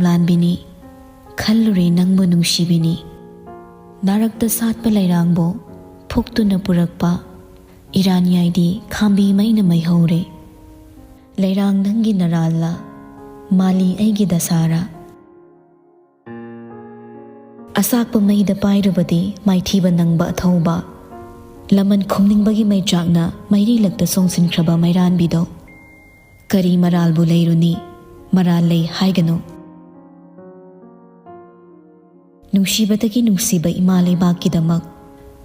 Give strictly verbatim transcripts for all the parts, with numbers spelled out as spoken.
ꯂꯥꯟꯕꯤꯅꯤ, ꯈꯜꯂꯨꯔꯦ ꯅꯪꯕꯨ ꯅꯨꯡꯁꯤꯕꯤꯅꯤ꯫ ꯅꯥꯔꯛꯇ ꯁꯥꯠꯄ ꯂꯩꯔꯥꯡꯕꯨ ꯐꯨꯛꯇꯨꯅ ꯄꯨꯔꯛꯄ ꯏꯔꯥꯟꯌꯥꯏꯗꯤ ꯈꯥꯝꯕꯤ ꯃꯩꯅ ꯃꯩꯍꯧꯔꯦ꯫ ꯂꯩꯔꯥꯡ ꯅꯪꯒꯤ ꯅꯔꯥꯜꯂ, ꯃꯥꯂꯤ ꯑꯩꯒꯤ ꯗꯁꯥꯔ? ꯑꯁꯥꯛꯄ ꯃꯩꯗ ꯄꯥꯏꯔꯨꯕꯗꯤ ꯃꯥꯏꯊꯤꯕ ꯅꯪꯕ ꯑꯊꯧꯕ꯫ ꯂꯃꯟ ꯈꯨꯝꯅꯤꯡꯕꯒꯤ ꯃꯩꯆꯥꯛꯅ ꯃꯩꯔꯤꯂꯛꯇ ꯆꯣꯡꯁꯤꯟꯈ꯭ꯔꯕ ꯃꯩꯔꯥꯟꯕꯤꯗꯣ꯫ ꯀꯔꯤ ꯃꯔꯥꯜꯕꯨ ꯂꯩꯔꯨꯅꯤ? ꯃꯔꯥꯜ ꯂꯩ ꯍꯥꯏꯒꯅꯨ꯫ ꯅꯨꯡꯁꯤꯕꯗꯒꯤ ꯅꯨꯡꯁꯤꯕ ꯏꯃꯥ ꯂꯩꯕꯥꯛꯀꯤꯗꯃꯛ,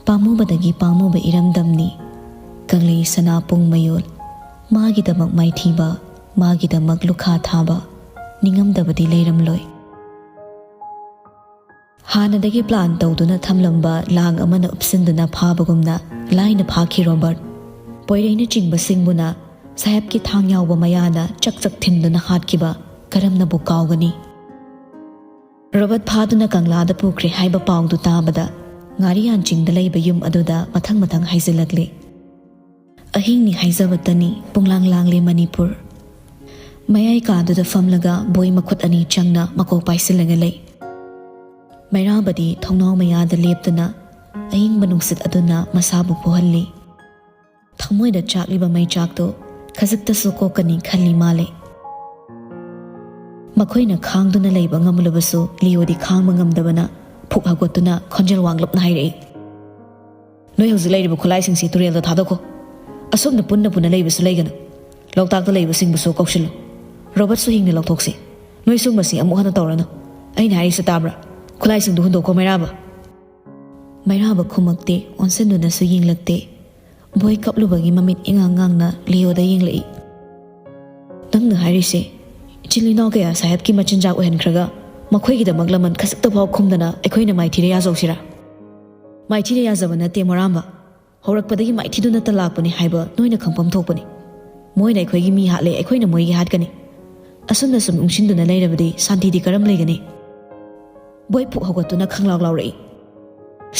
ꯄꯥꯝꯃꯨꯕꯗꯒꯤ ꯄꯥꯝꯃꯨꯕ ꯏꯔꯝꯗꯝꯅꯤ꯫ ꯀꯪꯂꯩ ꯁꯅꯥ ꯄꯨꯡ ꯃꯌꯣꯜ, ꯃꯥꯒꯤꯗꯃꯛ ꯃꯥꯏꯊꯤꯕ, ꯃꯥꯒꯤꯗꯃꯛ ꯂꯨꯈꯥ ꯊꯥꯕ, ꯅꯤꯡꯉꯝꯗꯕꯗꯤ ꯂꯩꯔꯝꯂꯣꯏ꯫ ꯍꯥꯟꯅꯗꯒꯤ ꯄ꯭ꯂꯥꯟ ꯇꯧꯗꯨꯅ ꯊꯝꯂꯝꯕ ꯂꯥꯡ ꯑꯃꯅ ꯎꯞꯁꯤꯟꯗꯨꯅ ꯐꯥꯕꯒꯨꯝꯅ ꯂꯥꯏꯅ ꯐꯥꯈꯤ ꯔꯣꯕꯔꯠ꯫ ꯄꯣꯏꯔꯩꯅꯆꯤꯡꯕꯁꯤꯡꯕꯨꯅ ꯁꯥꯍꯦꯕꯀꯤ ꯊꯥꯡ ꯌꯥꯎꯕ ꯃꯌꯥꯅ ꯆꯛ ꯆꯛ ꯊꯤꯟꯗꯨꯅ ꯍꯥꯠꯈꯤꯕ ꯀꯔꯝꯅꯕꯨ ꯀꯥꯎꯒꯅꯤ? ꯔꯣꯕꯔꯠ ꯐꯥꯗꯨꯅ ꯀꯪꯂꯥꯗ ꯄꯨꯈ꯭ꯔꯦ ꯍꯥꯏꯕ ꯄꯥꯎꯗꯨ ꯇꯥꯕꯗ ꯉꯥꯔꯤꯌꯥꯟ ꯆꯤꯡꯗ ꯂꯩꯕ ꯌꯨꯝ ꯑꯗꯨꯗ ꯃꯊꯪ ꯃꯊꯪ ꯍꯥꯏꯖꯤꯜꯂꯛꯂꯤ꯫ ꯑꯍꯤꯡꯅꯤ ꯍꯥꯏꯖꯕꯇꯅꯤ, ꯄꯨꯡꯂꯥꯡ ꯂꯥꯡꯂꯦ ꯃꯅꯤꯄꯨꯔ꯫ ꯃꯌꯥꯏ ꯀꯥꯗꯨꯗ ꯐꯝꯂꯒ ꯕꯣꯏ ꯃꯈꯨꯠ ꯑꯅꯤ ꯆꯪꯅ ꯃꯀꯣꯛ ꯄꯥꯏꯁꯤꯜꯂꯒ ꯂꯩ꯫ ꯃꯩꯔꯥꯕꯗꯤ ꯊꯣꯡꯅꯥꯎ ꯃꯌꯥꯗ ꯂꯦꯞꯇꯨꯅ ꯑꯏꯪꯕ ꯅꯨꯡꯁꯤꯠ ꯑꯗꯨꯅ ꯃꯁꯥꯕꯨ ꯐꯨꯍꯜꯂꯤ꯫ ꯊꯃꯣꯏꯗ ꯆꯥꯛꯂꯤꯕ ꯃꯩꯆꯥꯛꯇꯨ ꯈꯖꯤꯛꯇꯁꯨ ꯀꯣꯛꯀꯅꯤ ꯈꯜꯂꯤ ꯃꯥꯜꯂꯦ꯫ ꯃꯈꯣꯏꯅ ꯈꯥꯡꯗꯨꯅ ꯂꯩꯕ ꯉꯝꯂꯕꯁꯨ ꯂꯤꯌꯣꯗꯤ ꯈꯥꯡꯕ ꯉꯝꯗꯕꯅ ꯐꯨꯛ ꯍꯧꯒꯠꯇꯨꯅ ꯈꯣꯟꯖꯦꯜ ꯋꯥꯡꯂꯞꯅ ꯍꯥꯏꯔꯛꯏ, "ꯅꯣꯏ ꯍꯧꯖꯤꯛ ꯂꯩꯔꯤꯕ ꯈꯨꯠꯂꯥꯏꯁꯤꯡꯁꯤ ꯇꯨꯔꯦꯜꯗ ꯊꯥꯗꯣꯛꯈꯣ꯫ ꯑꯁꯨꯝꯅ ꯄꯨꯟꯅ ꯄꯨꯟꯅ ꯂꯩꯕꯁꯨ ꯂꯩꯒꯅꯨ꯫ ꯂꯣꯛꯇꯥꯛꯇ ꯂꯩꯕꯁꯤꯡꯕꯨꯁꯨ ꯀꯧꯁꯤꯜꯂꯨ꯫ ꯔꯣꯕꯔꯠꯁꯨ ꯍꯤꯡꯅ ꯂꯧꯊꯣꯛꯁꯤ꯫ ꯅꯣꯏ ꯁꯨꯝꯕꯁꯤ ꯑꯃꯨꯛ ꯍꯟꯅ ꯇꯧꯔꯅꯨ꯫ ꯑꯩꯅ ꯍꯥꯏꯔꯤꯁꯤ ꯇꯥꯕ꯭ꯔꯥ? ꯈꯨꯠꯂꯥꯏꯁꯤꯡꯗꯨ ꯍꯨꯟꯗꯣꯛꯈꯣ, ꯃꯩꯔꯥꯕ꯫" ꯃꯩꯔꯥꯕ ꯈꯨꯝꯃꯛꯇꯦ, ꯑꯣꯟꯁꯤꯟꯗꯨꯅꯁꯨ ꯌꯦꯡꯂꯛꯇꯦ꯫ ꯕꯣꯏ ꯀꯞꯂꯨꯕꯒꯤ ꯃꯃꯤꯠ ꯏꯉꯥꯡ ꯉꯥꯡꯅ ꯂꯤꯌꯣꯗ ꯌꯦꯡꯂꯛꯏ꯫ "ꯅꯪꯅ ꯍꯥꯏꯔꯤꯁꯦ, ꯏꯆꯤꯜ ꯏꯅꯥꯎ ꯀꯌꯥ ꯁꯥꯍꯦꯕꯀꯤ ꯃꯆꯤꯟꯖꯥꯛ ꯑꯣꯏꯍꯟꯈ꯭ꯔꯒ ꯃꯈꯣꯏꯒꯤꯗꯃꯛ ꯂꯃꯟ ꯈꯖꯤꯛꯇꯐꯥꯎ ꯈꯨꯝꯗꯅ ꯑꯩꯈꯣꯏꯅ ꯃꯥꯏꯊꯤꯔ ꯌꯥꯖꯧꯁꯤꯔꯥ?" "ꯃꯥꯏꯊꯤꯔ ꯌꯥꯖꯕ ꯅꯠꯇꯦ ꯃꯣꯔꯥꯝꯕ꯫ ꯍꯧꯔꯛꯄꯗꯒꯤ ꯃꯥꯏꯊꯤꯗꯨꯅꯇ ꯂꯥꯛꯄꯅꯤ ꯍꯥꯏꯕ ꯅꯣꯏꯅ ꯈꯪꯐꯝ ꯊꯣꯛꯄꯅꯤ꯫ ꯃꯣꯏꯅ ꯑꯩꯈꯣꯏꯒꯤ ꯃꯤ ꯍꯥꯠꯂꯦ, ꯑꯩꯈꯣꯏꯅ ꯃꯣꯏꯒꯤ ꯍꯥꯠꯀꯅꯤ꯫ ꯑꯁꯨꯝꯅ ꯁꯨꯝ ꯎꯪꯁꯤꯟꯗꯨꯅ ꯂꯩꯔꯕꯗꯤ ꯁꯥꯟꯇꯤꯗꯤ ꯀꯔꯝ ꯂꯩꯒꯅꯤ?" ꯕꯣꯏ ꯐꯨꯛ ꯍꯧꯒꯠꯇꯨꯅ ꯈꯪꯂꯥꯎ ꯂꯥꯎꯔꯛꯏ꯫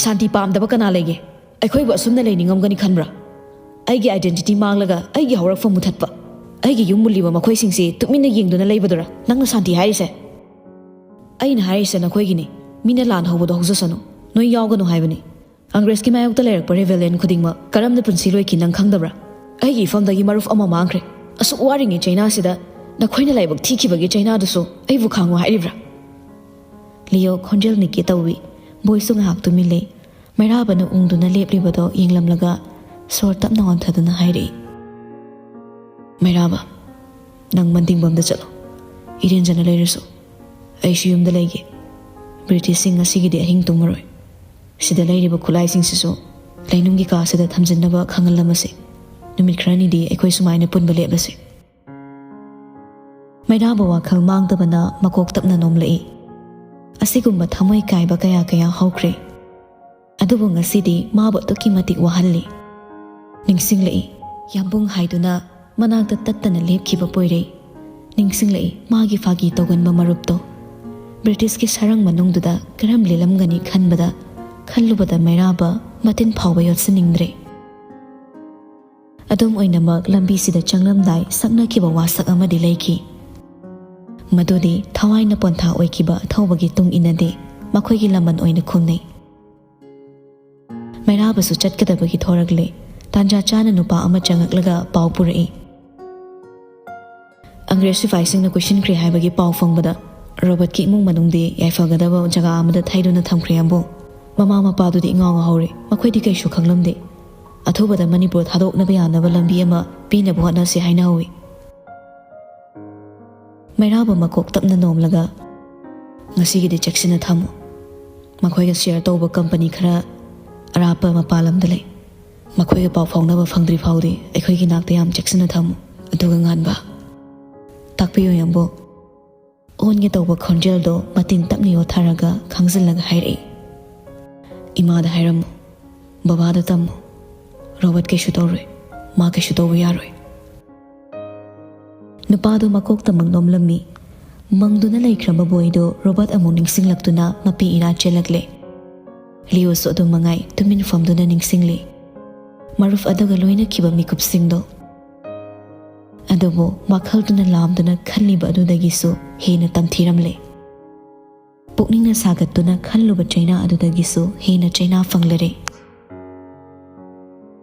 "ꯁꯥꯟꯇꯤ ꯄꯥꯝꯗꯕ ꯀꯅꯥ ꯂꯩꯒꯦ? ꯑꯩꯈꯣꯏꯕꯨ ꯑꯁꯨꯝꯅ ꯂꯩꯅꯤꯡꯉꯝꯒꯅꯤ ꯈꯟꯕ꯭ꯔꯥ? ꯑꯩꯒꯤ identity ꯃꯥꯡꯂꯒ ꯑꯩꯒꯤ ꯍꯧꯔꯛꯐꯝ ꯃꯨꯊꯠꯄ, ꯑꯩꯒꯤ ꯌꯨꯝ ꯃꯨꯜꯂꯤꯕ ꯃꯈꯣꯏꯁꯤꯡꯁꯤ ꯇꯨꯃꯤꯟꯅ ꯌꯦꯡꯗꯨꯅ ꯂꯩꯕꯗꯨꯔꯥ ꯅꯪꯅ ꯁꯥꯟꯇꯤ ꯍꯥꯏꯔꯤꯁꯦ?" ꯑꯩꯅ ꯍꯥꯏꯔꯤꯁꯦ ꯅꯈꯣꯏꯒꯤꯅꯤ꯫ ꯃꯤꯅ ꯂꯥꯟ ꯍꯧꯕꯗꯣ ꯍꯧꯖꯁꯅꯨ꯫ ꯅꯣꯏ ꯌꯥꯎꯒꯅꯨ ꯍꯥꯏꯕꯅꯤ꯫ ꯑꯪꯒ꯭ꯔꯦꯖꯀꯤ ꯃꯥꯌꯣꯛꯇ ꯂꯩꯔꯛꯄ ꯔꯦꯕꯦꯂꯤꯌꯟ ꯈꯨꯗꯤꯡꯃꯛ ꯀꯔꯝꯅ ꯄꯨꯟꯁꯤ ꯂꯣꯏꯈꯤ ꯅꯪ ꯈꯪꯗꯕ꯭ꯔꯥ? ꯑꯩꯒꯤ ꯏꯐꯝꯗꯒꯤ ꯃꯔꯨꯞ ꯑꯃ ꯃꯥꯡꯈ꯭ꯔꯦ꯫ ꯑꯁꯨꯛ ꯋꯥꯔꯤꯉꯩ ꯆꯩꯅꯥꯁꯤꯗ ꯅꯈꯣꯏꯅ ꯂꯥꯏꯕꯛ ꯊꯤꯈꯤꯕꯒꯤ ꯆꯩꯅꯥꯗꯨꯁꯨ ꯑꯩꯕꯨ ꯈꯥꯡꯉꯨ ꯍꯥꯏꯔꯤꯕ꯭ꯔꯥ? ꯂꯤꯌꯣ ꯈꯣꯟꯖꯦꯜ ꯅꯤꯛꯀꯦ ꯇꯧꯏ꯫ ꯕꯣꯏꯁꯨ ꯉꯥꯏꯍꯥꯛ ꯇꯨꯃꯤꯟ ꯂꯩ꯫ ꯃꯩꯔꯥꯕꯅ ꯎꯪꯗꯨꯅ ꯂꯦꯞꯂꯤꯕꯗꯣ ꯌꯦꯡꯂꯝꯂꯒ ꯁꯣꯔ ꯇꯞꯅ ꯍꯣꯟꯊꯗꯨꯅ ꯍꯥꯏꯔꯛꯏ, "ꯃꯩꯔꯥꯕ, ꯅꯪ ꯃꯟꯗꯤꯡꯕꯝꯗ ꯆꯠꯂꯣ꯫ ꯏꯔꯦꯟꯖꯅ ꯂꯩꯔꯁꯨ ꯑꯩꯁꯨ ꯌꯨꯝꯗ ꯂꯩꯒꯦ꯫ ꯕ꯭ꯔꯤꯇꯤꯁꯁꯤꯡ ꯉꯁꯤꯒꯤꯗꯤ ꯑꯍꯤꯡ ꯇꯨꯝꯃꯔꯣꯏ꯫ ꯁꯤꯗ ꯂꯩꯔꯤꯕ ꯈꯨꯠꯂꯥꯏꯁꯤꯡꯁꯤꯁꯨ ꯂꯩꯅꯨꯡꯒꯤ ꯀꯥꯁꯤꯗ ꯊꯝꯖꯤꯟꯅꯕ ꯈꯪꯍꯜꯂꯝꯃꯁꯤ꯫ ꯅꯨꯃꯤꯠ ꯈꯔꯅꯤꯗꯤ ꯑꯩꯈꯣꯏ ꯁꯨꯃꯥꯏꯅ ꯄꯨꯟꯕ ꯂꯦꯞꯂꯁꯤ꯫" ꯃꯩꯔꯥꯕ ꯋꯥꯈꯜ ꯃꯥꯡꯗꯕꯅ ꯃꯀꯣꯛ ꯇꯞꯅ ꯅꯣꯝꯂꯛꯏ꯫ ꯑꯁꯤꯒꯨꯝꯕ ꯊꯃꯣꯏ ꯀꯥꯏꯕ ꯀꯌꯥ ꯀꯌꯥ ꯍꯧꯈ꯭ꯔꯦ꯫ ꯑꯗꯨꯕꯨ ꯉꯁꯤꯗꯤ ꯃꯥꯕꯨ ꯑꯗꯨꯛꯀꯤ ꯃꯇꯤꯛ ꯋꯥꯍꯜꯂꯤ꯫ ꯅꯤꯡꯁꯤꯡꯂꯛꯏ, ꯌꯥꯝꯕꯨꯡ ꯍꯥꯏꯗꯨꯅ ꯃꯅꯥꯛꯇ ꯇꯠꯇꯅ ꯂꯦꯞꯈꯤꯕ ꯄꯣꯏꯔꯩ꯫ ꯅꯤꯡꯁꯤꯡꯂꯛꯏ, ꯃꯥꯒꯤ ꯐꯥꯒꯤ ꯇꯧꯒꯟꯕ ꯃꯔꯨꯞꯇꯣ꯫ ꯕ꯭ꯔꯤꯇꯤꯁꯀꯤ ꯁꯔꯪ ꯃꯅꯨꯡꯗꯨꯗ ꯀꯔꯝ ꯂꯦꯜꯂꯝꯒꯅꯤ ꯈꯟꯕꯗ, ꯈꯜꯂꯨꯕꯗ ꯃꯩꯔꯥꯕ ꯃꯇꯤꯟ ꯐꯥꯎꯕ ꯌꯣꯠꯁꯤꯟꯅꯤꯡꯗ꯭ꯔꯦ꯫ ꯑꯗꯨꯝ ꯑꯣꯏꯅꯃꯛ, ꯂꯝꯕꯤꯁꯤꯗ ꯆꯪꯂꯝꯗꯥꯏ ꯁꯛꯅꯈꯤꯕ ꯋꯥꯁꯛ ꯑꯃꯗꯤ ꯂꯩꯈꯤ꯫ ꯃꯗꯨꯗꯤ ꯊꯋꯥꯏꯅ ꯄꯣꯟꯊꯥ ꯑꯣꯏꯈꯤꯕ ꯑꯊꯧꯕꯒꯤ ꯇꯨꯡ ꯏꯟꯅꯗꯦ, ꯃꯈꯣꯏꯒꯤ ꯂꯃꯟ ꯑꯣꯏꯅ ꯈꯨꯝꯅꯩ꯫ ꯃꯩꯔꯥꯕꯁꯨ ꯆꯠꯀꯗꯕꯒꯤ ꯊꯣꯔꯛꯂꯦ꯫ ꯇꯥꯟꯖꯥ ꯆꯥꯅ ꯅꯨꯄꯥ ꯑꯃ ꯆꯪꯉꯛꯂꯒ ꯄꯥꯎ ꯄꯨꯔꯛꯏ꯫ "ꯑꯪꯒ꯭ꯔꯦꯖ ꯁꯤꯐꯥꯏꯁꯤꯡꯅ ꯀꯣꯏꯁꯤꯟꯈ꯭ꯔꯦ" ꯍꯥꯏꯕꯒꯤ ꯄꯥꯎ ꯐꯪꯕꯗ ꯔꯣꯕꯔꯠꯀꯤ ꯏꯃꯨꯡ ꯃꯅꯨꯡꯗꯤ ꯌꯥꯏꯐꯒꯗꯕ ꯖꯒꯥ ꯑꯃꯗ ꯊꯩꯗꯨꯅ ꯊꯝꯈ꯭ꯔꯦ ꯌꯥꯝꯕꯨꯡ꯫ ꯃꯃꯥ ꯃꯄꯥꯗꯨꯗꯤ ꯏꯉꯥꯎ ꯉꯥꯎꯍꯧꯔꯦ꯫ ꯃꯈꯣꯏꯗꯤ ꯀꯩꯁꯨ ꯈꯪꯂꯝꯗꯦ꯫ ꯑꯊꯨꯕꯗ ꯃꯅꯤꯄꯨꯔ ꯊꯥꯗꯣꯛꯅꯕ ꯌꯥꯅꯕ ꯂꯝꯕꯤ ꯑꯃ ꯄꯤꯅꯕ ꯍꯣꯠꯅꯁꯤ ꯍꯥꯏꯅꯍꯧꯋꯤ꯫ ꯃꯩꯔꯥꯕ ꯃꯀꯣꯛ ꯇꯞꯅ ꯅꯣꯝꯂꯒ, "ꯉꯁꯤꯒꯤꯗꯤ ꯆꯦꯛꯁꯤꯟꯅ ꯊꯝꯃꯨ꯫ ꯃꯈꯣꯏꯒ ꯁꯤꯌꯔ ꯇꯧꯕ ꯀꯝꯄꯅꯤ ꯈꯔ ꯑꯔꯥꯞꯄ ꯃꯄꯥꯟ ꯂꯝꯗ ꯂꯩ꯫ ꯃꯈꯣꯏꯒ ꯄꯥꯎ ꯐꯥꯎꯅꯕ ꯐꯪꯗ꯭ꯔꯤ ꯐꯥꯎꯗꯤ ꯑꯩꯈꯣꯏꯒꯤ ꯅꯥꯛꯇ ꯌꯥꯝ ꯆꯦꯛꯁꯤꯟꯅ ꯊꯝꯃꯨ꯫ ꯑꯗꯨꯒ ꯉꯥꯟꯕ, ꯇꯥꯛꯄꯤꯌꯨ ꯌꯥꯝꯕꯨꯡ꯫" ꯑꯣꯟꯒꯦ ꯇꯧꯕ ꯈꯣꯟꯖꯦꯜꯗꯣ ꯃꯇꯤꯟ ꯇꯞꯅ ꯌꯣꯠꯊꯔꯒ ꯈꯥꯡꯖꯤꯜꯂꯒ ꯍꯥꯏꯔꯛꯏ, "ꯏꯃꯥꯗ ꯍꯥꯏꯔꯝꯃꯨ, ꯕꯕꯥꯗ ꯇꯝꯃꯨ꯫ ꯔꯣꯕꯔꯠ ꯀꯩꯁꯨ ꯇꯧꯔꯣꯏ, ꯃꯥ ꯀꯩꯁꯨ ꯇꯧꯕ ꯌꯥꯔꯣꯏ꯫" ꯅꯨꯄꯥꯗꯨ ꯃꯀꯣꯛꯇ ꯃꯪ ꯅꯣꯝꯂꯝꯃꯤ꯫ ꯃꯪꯗꯨꯅ ꯂꯩꯈ꯭ꯔꯕ ꯕꯣꯏꯗꯨ ꯔꯣꯕꯔꯠ ꯑꯃꯨꯛ ꯅꯤꯡꯁꯤꯡꯂꯛꯇꯨꯅ ꯃꯄꯤ ꯏꯔꯥ ꯆꯦꯜꯂꯛꯂꯦ꯫ ꯂꯤꯌꯣꯁꯨ ꯑꯗꯨꯝ ꯃꯉꯥꯏ ꯇꯨꯃꯤꯟ ꯐꯝꯗꯨꯅ ꯅꯤꯡꯁꯤꯡꯂꯤ꯫ ꯃꯔꯨꯞ ꯑꯗꯨꯒ ꯂꯣꯏꯅꯈꯤꯕ ꯃꯤꯀꯨꯞꯁꯤꯡꯗꯣ꯫ ꯑꯗꯨꯕꯨ ꯋꯥꯈꯜꯗꯨꯅ ꯂꯥꯝꯗꯨꯅ ꯈꯜꯂꯤꯕ ꯑꯗꯨꯗꯒꯤꯁꯨ ꯍꯦꯟꯅ ꯇꯝꯊꯤꯔꯝꯂꯦ꯫ ꯄꯨꯛꯅꯤꯡꯅ ꯁꯥꯒꯠꯇꯨꯅ ꯈꯜꯂꯨꯕ ꯆꯩꯅꯥ ꯑꯗꯨꯗꯒꯤꯁꯨ ꯍꯦꯟꯅ ꯆꯩꯅꯥ ꯐꯪꯂꯔꯦ꯫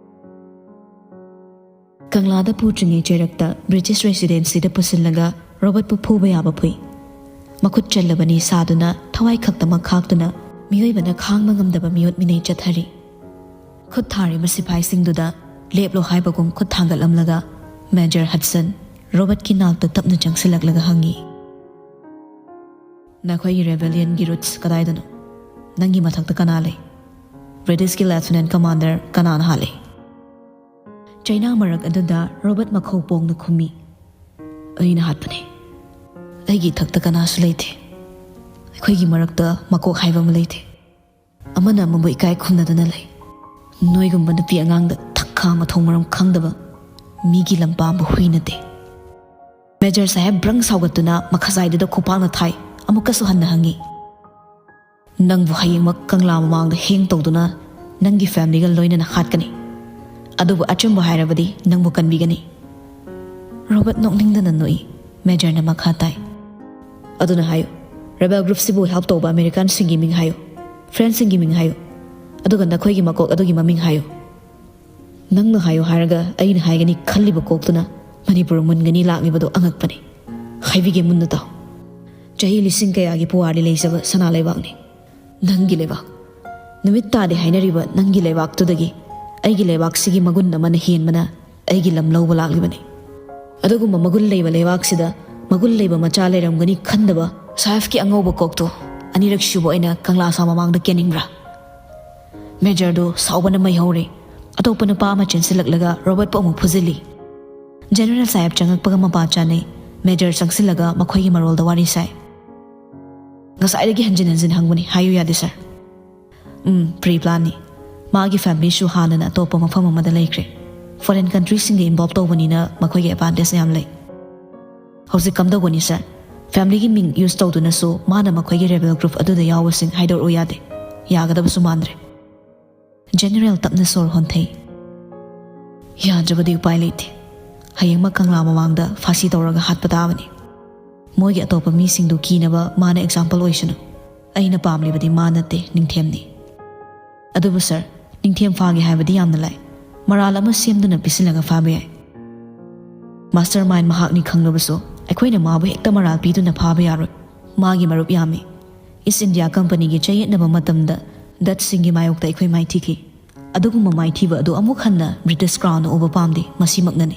ꯀꯪꯂꯥꯗ ꯄꯨꯗ꯭ꯔꯤꯉꯩ ꯆꯩꯔꯛꯇ ꯕ꯭ꯔꯤꯇꯤꯁ ꯔꯦꯁꯤꯗꯦꯟꯁꯤꯗ ꯄꯨꯁꯤꯜꯂꯒ ꯔꯣꯕꯔꯠꯄꯨ ꯐꯨꯕ ꯌꯥꯕ ꯐꯨꯏ꯫ ꯃꯈꯨꯠ ꯆꯜꯂꯕꯅꯤ ꯁꯥꯗꯨꯅ ꯊꯋꯥꯏ ꯈꯛꯇꯃꯛ ꯈꯥꯛꯇꯨꯅ ꯃꯤꯑꯣꯏꯕꯅ ꯈꯥꯡꯕ ꯉꯝꯗꯕ ꯃꯤꯑꯣꯠ ꯃꯤꯅꯩ ꯆꯠꯊꯔꯤ꯫ ꯈꯨꯠ ꯊꯥꯔꯤꯕ ꯁꯤꯐꯥꯏꯁꯤꯡꯗꯨꯗ ꯂꯦꯞꯂꯣ ꯍꯥꯏꯕꯒꯨꯝ ꯈꯨꯠ ꯊꯥꯡꯒꯠꯂꯝꯂꯒ ꯃꯦꯖꯔ ꯍꯗꯁꯟ ꯔꯣꯕꯔꯠꯀꯤ ꯅꯥꯛꯇ ꯇꯞꯅ ꯆꯪꯁꯤꯜꯂꯛꯂꯒ ꯍꯪꯉꯤ, "ꯅꯈꯣꯏꯒꯤ ꯔꯦꯕꯦꯂꯤꯌꯟꯒꯤ ꯔꯨꯠꯁ ꯀꯗꯥꯏꯗꯅꯣ? ꯅꯪꯒꯤ ꯃꯊꯛꯇ ꯀꯅꯥ ꯂꯩ? ꯕ꯭ꯔꯤꯇꯤꯁꯀꯤ ꯂꯦꯐꯇꯤꯅꯦꯟ ꯀꯃꯥꯟꯗꯔ ꯀꯅꯥꯅ ꯍꯥꯠꯂꯤ?" ꯆꯩꯅꯥ ꯃꯔꯛ ꯑꯗꯨꯗ ꯔꯣꯕꯔꯠ ꯃꯈꯧ ꯄꯣꯡꯅ ꯈꯨꯝꯃꯤ, "ꯑꯩꯅ ꯍꯥꯠꯄꯅꯦ꯫ ꯑꯩꯒꯤ ꯏꯊꯛꯇ ꯀꯅꯥꯁꯨ ꯂꯩꯇꯦ꯫ ꯑꯩꯈꯣꯏꯒꯤ ꯃꯔꯛꯇ ꯃꯀꯣꯛ ꯍꯥꯏꯕ ꯑꯃ ꯂꯩꯇꯦ꯫ ꯑꯃꯅ ꯑꯃꯕꯨ ꯏꯀꯥꯏ ꯈꯨꯝꯅꯗꯨꯅ ꯂꯩ꯫ ꯅꯣꯏꯒꯨꯝꯕ ꯅꯨꯄꯤ ꯑꯉꯥꯡꯗ ꯊꯛꯈꯥ ꯃꯊꯣꯡ ꯃꯔꯝ ꯈꯪꯗꯕ ꯃꯤꯒꯤ ꯂꯝꯄꯥꯝꯕ ꯍꯨꯏ ꯅꯠꯇꯦ꯫" ꯃꯦꯖꯔ ꯁꯥꯍꯦꯕ ꯕ꯭ꯔꯪ ꯁꯥꯎꯒꯠꯇꯨꯅ ꯃꯈꯥꯖꯥꯏꯗꯨꯗ ꯈꯨꯄꯥꯛꯅ ꯊꯥꯏ꯫ ꯑꯃꯨꯛꯀꯁꯨ ꯍꯟꯅ ꯍꯪꯉꯤ, "ꯅꯪꯕꯨ ꯍꯌꯦꯡꯃꯛ ꯀꯪꯂꯥ ꯃꯃꯥꯡꯗ ꯍꯦꯡ ꯇꯧꯗꯨꯅ ꯅꯪꯒꯤ ꯐꯦꯃꯤꯂꯤꯒ ꯂꯣꯏꯅꯅ ꯍꯥꯠꯀꯅꯤ꯫ ꯑꯗꯨꯕꯨ ꯑꯆꯨꯝꯕ ꯍꯥꯏꯔꯕꯗꯤ ꯅꯪꯕꯨ ꯀꯟꯕꯤꯒꯅꯤ꯫" ꯔꯣꯕꯔꯠ ꯅꯣꯛꯅꯤꯡꯗꯅ ꯅꯣꯛꯏ꯫ ꯃꯦꯖꯔꯅ ꯃꯈꯥ ꯇꯥꯏ, "ꯑꯗꯨꯅ ꯍꯥꯏꯌꯨ, ꯔꯦꯕꯦꯜ ꯒ꯭ꯔꯨꯞꯁꯤꯕꯨ ꯍꯦꯜꯞ ꯇꯧꯕ ꯑꯃꯦꯔꯤꯀꯥꯟꯁꯤꯡꯒꯤ ꯃꯤꯡ ꯍꯥꯏꯌꯨ, ꯐ꯭ꯔꯦꯟꯁꯁꯤꯡꯒꯤ ꯃꯤꯡ ꯍꯥꯏꯌꯨ, ꯑꯗꯨꯒ ꯅꯈꯣꯏꯒꯤ ꯃꯀꯣꯛ ꯑꯗꯨꯒꯤ ꯃꯃꯤꯡ ꯍꯥꯏꯌꯨ꯫" "ꯅꯪꯅ ꯍꯥꯏꯌꯨ ꯍꯥꯏꯔꯒ ꯑꯩꯅ ꯍꯥꯏꯒꯅꯤ ꯈꯜꯂꯤꯕ ꯀꯣꯛꯇꯨꯅ ꯃꯅꯤꯄꯨꯔ ꯃꯨꯟꯒꯅꯤ ꯂꯥꯛꯂꯤꯕꯗꯨ ꯑꯉꯛꯄꯅꯤ꯫ ꯍꯥꯏꯕꯤꯒꯦ ꯃꯨꯟꯅ ꯇꯥꯎ꯫ ꯆꯍꯤ ꯂꯤꯁꯤꯡ ꯀꯌꯥꯒꯤ ꯄꯨꯋꯥꯔꯤ ꯂꯩꯖꯕ ꯁꯅꯥ ꯂꯩꯕꯥꯛꯅꯤ ꯅꯪꯒꯤ ꯂꯩꯕꯥꯛ꯫ ꯅꯨꯃꯤꯠ ꯇꯥꯗꯦ ꯍꯥꯏꯅꯔꯤꯕ ꯅꯪꯒꯤ ꯂꯩꯕꯥꯛꯇꯨꯗꯒꯤ ꯑꯩꯒꯤ ꯂꯩꯕꯥꯛꯁꯤꯒꯤ ꯃꯒꯨꯟ ꯑꯃꯅ ꯍꯦꯟꯕꯅ ꯑꯩꯒꯤ ꯂꯝ ꯂꯧꯕ ꯂꯥꯛꯂꯤꯕꯅꯤ꯫ ꯑꯗꯨꯒꯨꯝꯕ ꯃꯒꯨꯟ ꯂꯩꯕ ꯂꯩꯕꯥꯛꯁꯤꯗ ꯃꯒꯨꯟ ꯂꯩꯕ ꯃꯆꯥ ꯂꯩꯔꯝꯒꯅꯤ ꯈꯟꯗꯕ ꯁꯥꯍꯦꯕꯀꯤ ꯑꯉꯧꯕ ꯀꯣꯛꯇꯨ ꯑꯅꯤꯔꯛ ꯁꯨꯕ ꯑꯣꯏꯅ ꯀꯪꯂꯥ ꯁꯥ ꯃꯃꯥꯡꯗ ꯀꯦꯟꯅꯤꯡꯕ꯭ꯔꯥ?" ꯃꯦꯖꯔꯗꯨ ꯁꯥꯎꯕꯅ ꯃꯩ ꯍꯧꯔꯦ꯫ ꯑꯇꯣꯞꯄ ꯅꯨꯄꯥ ꯑꯃ ꯆꯦꯟꯁꯤꯜꯂꯛꯂꯒ ꯔꯣꯕꯔꯠꯄꯨ ꯑꯃꯨꯛ ꯐꯨꯖꯤꯜꯂꯤ꯫ ꯖꯦꯅꯔꯦꯜ ꯁꯥꯍꯦꯕ ꯆꯪꯉꯛꯄꯒ ꯃꯄꯥ ꯆꯥꯅꯩ꯫ ꯃꯦꯖꯔ ꯆꯪꯁꯤꯜꯂꯒ ꯃꯈꯣꯏꯒꯤ ꯃꯔꯣꯜꯗ ꯋꯥꯔꯤ ꯁꯥꯏ꯫ "ꯉꯁꯥꯏꯗꯒꯤ ꯍꯟꯖꯤꯟ ꯍꯟꯖꯤꯟ ꯍꯪꯕꯅꯤ, ꯍꯥꯏꯌꯨ ꯌꯥꯗꯦ ꯁꯥꯔ꯫" "ꯎꯝ, ꯄ꯭ꯔꯤ ꯄ꯭ꯂꯥꯟꯅꯤ꯫ ꯃꯥꯒꯤ ꯐꯦꯃꯤꯂꯤꯁꯨ ꯍꯥꯟꯅꯅ ꯑꯇꯣꯞꯄ ꯃꯐꯝ ꯑꯃꯗ ꯂꯩꯈ꯭ꯔꯦ꯫ ꯐꯣꯔꯦꯟ ꯀꯟꯇ꯭ꯔꯤꯁꯤꯡꯒ ꯏꯟꯚꯣꯜꯕ ꯇꯧꯕꯅꯤꯅ ꯃꯈꯣꯏꯒꯤ ꯑꯦꯗꯚꯥꯟꯇꯦꯖ ꯌꯥꯝ ꯂꯩ꯫" "ꯍꯧꯖꯤꯛ ꯀꯝꯗꯧꯒꯅꯤ ꯁꯥꯔ? ꯐꯦꯃꯤꯂꯤꯒꯤ ꯃꯤꯡ ꯌꯨꯁ ꯇꯧꯗꯨꯅꯁꯨ ꯃꯥꯅ ꯃꯈꯣꯏꯒꯤ ꯔꯦꯕꯦꯜ ꯒ꯭ꯔꯨꯞ ꯑꯗꯨꯗ ꯌꯥꯎꯕꯁꯤꯡ ꯍꯥꯏꯗꯣꯔꯛꯎ ꯌꯥꯗꯦ꯫ ꯌꯥꯒꯗꯕꯁꯨ ꯃꯥꯟꯗ꯭ꯔꯦ꯫" ꯖꯦꯅꯔꯦꯜ ꯇꯞꯅ ꯁꯣꯔ ꯍꯣꯟꯊꯩ꯫ "ꯌꯥꯗ꯭ꯔꯕꯗꯤ ꯎꯄꯥꯏ ꯂꯩꯇꯦ꯫ ꯍꯌꯦꯡꯃꯛ ꯀꯪꯂꯥ ꯃꯃꯥꯡꯗ ꯐꯥꯁꯤ ꯇꯧꯔꯒ ꯍꯥꯠꯄ ꯇꯥꯕꯅꯤ꯫ ꯃꯣꯏꯒꯤ ꯑꯇꯣꯞꯄ ꯃꯤꯁꯤꯡꯗꯨ ꯀꯤꯅꯕ ꯃꯥꯅ ꯑꯦꯛꯖꯥꯝꯄꯜ ꯑꯣꯏꯁꯅꯨ꯫ ꯑꯩꯅ ꯄꯥꯝꯂꯤꯕꯗꯤ ꯃꯥ ꯅꯠꯇꯦ, ꯅꯤꯡꯊꯦꯝꯅꯤ꯫ ꯑꯗꯨꯕꯨ ꯁꯥꯔ, ꯅꯤꯡꯊꯦꯝ ꯐꯥꯒꯦ ꯍꯥꯏꯕꯗꯤ ꯌꯥꯝꯅ ꯂꯥꯏ꯫ ꯃꯔꯥꯜ ꯑꯃ ꯁꯦꯝꯗꯨꯅ ꯄꯤꯁꯤꯜꯂꯒ ꯐꯥꯕ ꯌꯥꯏ꯫ ꯃꯥꯁꯇꯔ ꯃꯥꯏꯟ ꯃꯍꯥꯛꯅꯤ ꯈꯪꯂꯕꯁꯨ ꯑꯩꯈꯣꯏꯅ ꯃꯥꯕꯨ ꯍꯦꯛꯇ ꯃꯔꯥꯜ ꯄꯤꯗꯨꯅ ꯐꯥꯕ ꯌꯥꯔꯣꯏ꯫ ꯃꯥꯒꯤ ꯃꯔꯨꯞ ꯌꯥꯝꯃꯤ꯫ ꯏꯁ ꯏꯟꯗꯤꯌꯥ ꯀꯝꯄꯅꯤꯒꯤ ꯆꯌꯦꯠꯅꯕ ꯃꯇꯝꯗ ꯗꯠꯁꯁꯤꯡꯒꯤ ꯃꯥꯌꯣꯛꯇ ꯑꯩꯈꯣꯏ ꯃꯥꯏꯊꯤꯈꯤ꯫ ꯑꯗꯨꯒꯨꯝꯕ ꯃꯥꯏꯊꯤꯕ ꯑꯗꯨ ꯑꯃꯨꯛ ꯍꯟꯅ ꯕ꯭ꯔꯤꯇꯤꯁ ꯀ꯭ꯔꯥꯎꯟꯅ ꯎꯕ ꯄꯥꯝꯗꯦ, ꯃꯁꯤꯃꯛꯅꯅꯤ꯫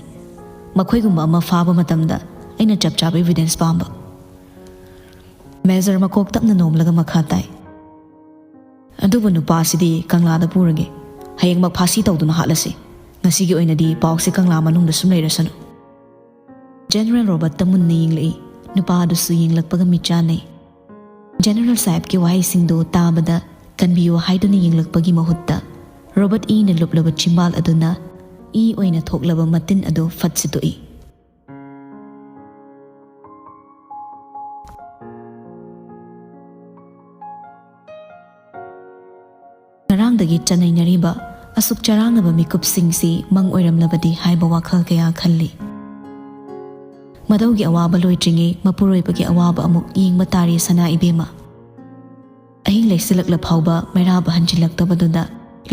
ꯃꯈꯣꯏꯒꯨꯝꯕ ꯑꯃ ꯐꯥꯕ ꯃꯇꯝꯗ ꯑꯩꯅ ꯆꯞ ꯆꯥꯕ ꯏꯚꯤꯗꯦꯟꯁ ꯄꯥꯝꯕ꯫ ꯃꯦꯖꯔ ꯃꯀꯣꯛ ꯇꯞꯅ ꯅꯣꯝꯂꯒ ꯃꯈꯥ ꯇꯥꯏ꯫ ꯑꯗꯨꯕꯨ ꯅꯨꯄꯥꯁꯤꯗꯤ ꯀꯪꯂꯥꯗ ꯄꯨꯔꯒꯦ꯫ ꯍꯌꯦꯡꯃꯛ ꯐꯥꯁꯤ ꯇꯧꯗꯨꯅ ꯍꯥꯠꯂꯁꯤ꯫ ꯉꯁꯤꯒꯤ ꯑꯣꯏꯅꯗꯤ ꯄꯥꯎꯁꯤ ꯀꯪꯂꯥ ꯃꯅꯨꯡꯗ ꯁꯨꯝ ꯂꯩꯔꯁꯅꯨ꯫ ꯖꯦꯅꯔꯦꯜ ꯔꯣꯕꯔꯠꯇ ꯃꯨꯟꯅ ꯌꯦꯡꯂꯛꯏ꯫ ꯅꯨꯄꯥ ꯑꯗꯨꯁꯨ ꯌꯦꯡꯂꯛꯄꯒ ꯃꯤꯠ ꯆꯥꯟꯅꯩ꯫ ꯖꯦꯅꯔꯦꯜ ꯁꯥꯍꯦꯕꯀꯤ ꯋꯥꯍꯩꯁꯤꯡꯗꯨ ꯇꯥꯕꯗ ꯀꯟꯕꯤꯌꯨ ꯍꯥꯏꯗꯨꯅ ꯌꯦꯡꯂꯛꯄꯒꯤ ꯃꯍꯨꯠꯇ ꯔꯣꯕꯔꯠ ꯏꯅ ꯂꯨꯞꯂꯕ ꯆꯤꯝꯕꯥꯜ ꯑꯗꯨꯅ ꯏ ꯑꯣꯏꯅ ꯊꯣꯛꯂꯕ ꯃꯇꯤꯟ ꯑꯗꯨ ꯐꯠ ꯁꯤꯠꯇꯣꯛꯏ꯫ ꯉꯔꯥꯡꯗꯒꯤ ꯆꯠꯅꯩꯅꯔꯤꯕ ꯑꯁꯨꯛ ꯆꯔꯥꯡꯅꯕ ꯃꯤꯀꯨꯞꯁꯤꯡꯁꯤ ꯃꯪ ꯑꯣꯏꯔꯝꯂꯕꯗꯤ ꯍꯥꯏꯕ ꯋꯥꯈꯜ ꯀꯌꯥ ꯈꯜꯂꯤ꯫ ꯃꯗꯧꯒꯤ ꯑꯋꯥꯕ ꯂꯣꯏꯗ꯭ꯔꯤꯉꯩ ꯃꯄꯨꯔꯣꯏꯕꯒꯤ ꯑꯋꯥꯕ ꯑꯃꯨꯛ ꯌꯦꯡꯕ ꯇꯥꯔꯤ ꯁꯅꯥ ꯏꯕꯦꯝꯃ꯫ ꯑꯍꯤꯡ ꯂꯩꯁꯤꯜꯂꯛꯂ ꯐꯥꯎꯕ ꯃꯩꯔꯥꯕ ꯍꯟꯖꯤꯜꯂꯛꯇꯕꯗꯨꯗ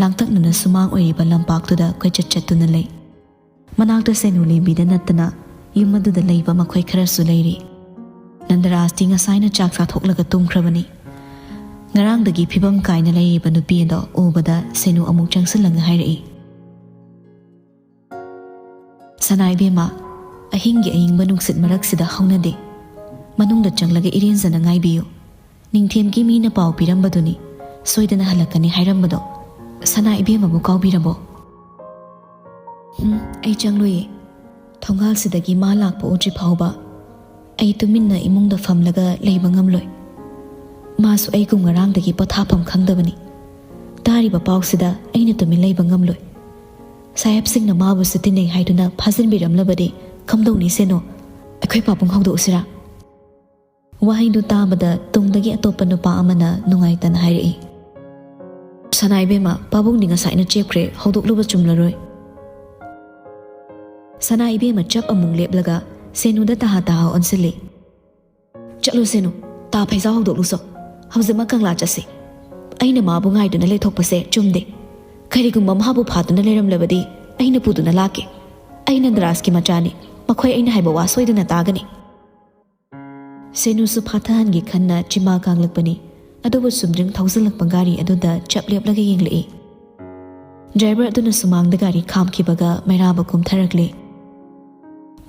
ꯂꯥꯡꯇꯛꯅꯅ ꯁꯨꯃꯥꯡ ꯑꯣꯏꯔꯤꯕ ꯂꯝꯄꯥꯛꯇꯨꯗ ꯀꯣꯏꯆꯠ ꯆꯠꯇꯨꯅ ꯂꯩ꯫ ꯃꯅꯥꯛꯇ ꯁꯦꯅꯨ ꯂꯦꯝꯕꯤꯗ ꯅꯠꯇꯅ ꯌꯨꯝ ꯑꯗꯨꯗ ꯂꯩꯕ ꯃꯈꯣꯏ ꯈꯔꯁꯨ ꯂꯩꯔꯤ꯫ ꯅꯟꯗꯔꯥꯖꯇꯤ ꯉꯁꯥꯏꯅ ꯆꯥꯛ ꯆꯥꯊꯣꯛꯂꯒ ꯇꯨꯝꯈ꯭ꯔꯕꯅꯤ꯫ ꯉꯔꯥꯡꯗꯒꯤ ꯐꯤꯕꯝ ꯀꯥꯏꯅ ꯂꯩꯔꯤꯕ ꯅꯨꯄꯤ ꯑꯗꯣ ꯎꯕꯗ ꯁꯦꯅꯨ ꯑꯃꯨꯛ ꯆꯪꯁꯤꯜꯂꯒ ꯍꯥꯏꯔꯛꯏ, "ꯁꯅꯥ ꯏꯕꯦꯝꯃ, ꯑꯍꯤꯡꯒꯤ ꯑꯏꯪꯕ ꯅꯨꯡꯁꯤꯠ ꯃꯔꯛꯁꯤꯗ ꯍꯧꯅꯗꯦ꯫ ꯃꯅꯨꯡꯗ ꯆꯪꯂꯒ ꯏꯔꯦꯟꯖꯅ ꯉꯥꯏꯕꯤꯌꯨ꯫ ꯅꯤꯡꯊꯦꯝꯒꯤ ꯃꯤꯅ ꯄꯥꯎ ꯄꯤꯔꯝꯕꯗꯨꯅꯤ, ꯁꯣꯏꯗꯅ ꯍꯜꯂꯛꯀꯅꯤ ꯍꯥꯏꯔꯝꯕꯗꯣ꯫ ꯁꯅꯥ ꯏꯕꯦꯝꯃꯕꯨ ꯀꯥꯎꯕꯤꯔꯕꯣ?" "ꯎꯝ, ꯑꯩ ꯆꯪꯂꯣꯏꯌꯦ꯫ ꯊꯣꯡꯒꯥꯜꯁꯤꯗꯒꯤ ꯃꯥ ꯂꯥꯛꯄ ꯎꯗ꯭ꯔꯤ ꯐꯥꯎꯕ ꯑꯩ ꯇꯨꯃꯤꯟꯅ ꯏꯃꯨꯡꯗ ꯐꯝꯂꯒ ꯂꯩꯕ ꯉꯝꯂꯣꯏ꯫ ꯃꯥꯁꯨ ꯑꯩꯒꯨꯝ ꯉꯔꯥꯡꯗꯒꯤ ꯄꯣꯊꯥꯐꯝ ꯈꯪꯗꯕꯅꯤ꯫ ꯇꯥꯔꯤꯕ ꯄꯥꯎꯁꯤꯗ ꯑꯩꯅ ꯇꯨꯃꯤꯟ ꯂꯩꯕ ꯉꯝꯂꯣꯏ꯫ ꯁꯥꯍꯦꯕꯁꯤꯡꯅ ꯃꯥꯕꯨꯁꯨ ꯇꯤꯟꯅꯩ ꯍꯥꯏꯗꯨꯅ ꯐꯥꯖꯤꯟꯕꯤꯔꯝꯂꯕꯗꯤ ꯀꯝꯗꯧꯅꯤ ꯁꯦꯅꯨ? ꯑꯩꯈꯣꯏ ꯄꯥꯕꯨꯡ ꯍꯧꯗꯣꯛꯎꯁꯤꯔꯥ?" ꯋꯥꯍꯩꯗꯨ ꯇꯥꯕꯗ ꯇꯨꯡꯗꯒꯤ ꯑꯇꯣꯞꯄ ꯅꯨꯄꯥ ꯑꯃꯅ ꯅꯨꯡꯉꯥꯏꯇꯅ ꯍꯥꯏꯔꯛꯏ, "ꯁꯅꯥ ꯏꯕꯦꯝꯃ, ꯄꯥꯕꯨꯡꯗꯤ ꯉꯁꯥꯏꯅ ꯆꯦꯞꯈ꯭ꯔꯦ, ꯍꯧꯗꯣꯛꯂꯨꯕ ꯆꯨꯝꯂꯔꯣꯏ꯫" ꯁꯅꯥ ꯏꯕꯦꯝꯃ ꯆꯞ ꯑꯃꯨꯛ ꯂꯦꯞꯂꯒ ꯁꯦꯅꯨꯗ ꯇꯍꯥ ꯇꯍꯥ ꯑꯣꯟꯁꯤꯜꯂꯤ꯫ "ꯆꯠꯂꯨ ꯁꯦꯅꯨ, ꯇꯥ ꯐꯩꯖꯥꯎ ꯍꯧꯗꯣꯛꯂꯨꯁꯣ꯫ ꯍꯧꯖꯤꯛꯃꯛ ꯀꯪꯂꯥ ꯆꯠꯁꯤ꯫ ꯑꯩꯅ ꯃꯥꯕꯨ ꯉꯥꯏꯗꯨꯅ ꯂꯩꯊꯣꯛꯄꯁꯦ ꯆꯨꯝꯗꯦ꯫ ꯀꯔꯤꯒꯨꯝꯕ ꯃꯍꯥꯛꯄꯨ ꯐꯥꯗꯨꯅ ꯂꯩꯔꯝꯂꯕꯗꯤ ꯑꯩꯅ ꯄꯨꯗꯨꯅ ꯂꯥꯛꯀꯦ꯫ ꯑꯩ ꯅꯟꯗꯔꯥꯖꯀꯤ ꯃꯆꯥꯅꯤ꯫ ꯃꯈꯣꯏ ꯑꯩꯅ ꯍꯥꯏꯕ ꯋꯥ ꯁꯣꯏꯗꯅ ꯇꯥꯒꯅꯤ꯫ ꯁꯦꯅꯨꯁꯨ ꯐꯥꯊꯍꯟꯒꯦ ꯈꯟꯅ ꯆꯤꯃꯥ ꯀꯥꯡꯂꯛꯄꯅꯤ꯫ ꯑꯗꯨꯕꯨ ꯆꯨꯝꯗ꯭ꯔꯤꯡ ꯊꯧꯖꯤꯜꯂꯛꯄ ꯒꯥꯔꯤ ꯑꯗꯨꯗ ꯆꯞ ꯂꯦꯞꯂꯒ ꯌꯦꯡꯂꯛꯏ꯫ ꯗ꯭ꯔꯥꯏꯚꯔ ꯑꯗꯨꯅ ꯁꯨꯃꯥꯡꯗ ꯒꯥꯔꯤ ꯈꯥꯝꯈꯤꯕꯒ ꯃꯩꯔꯥꯕ ꯀꯨꯝꯊꯔꯛꯂꯦ꯫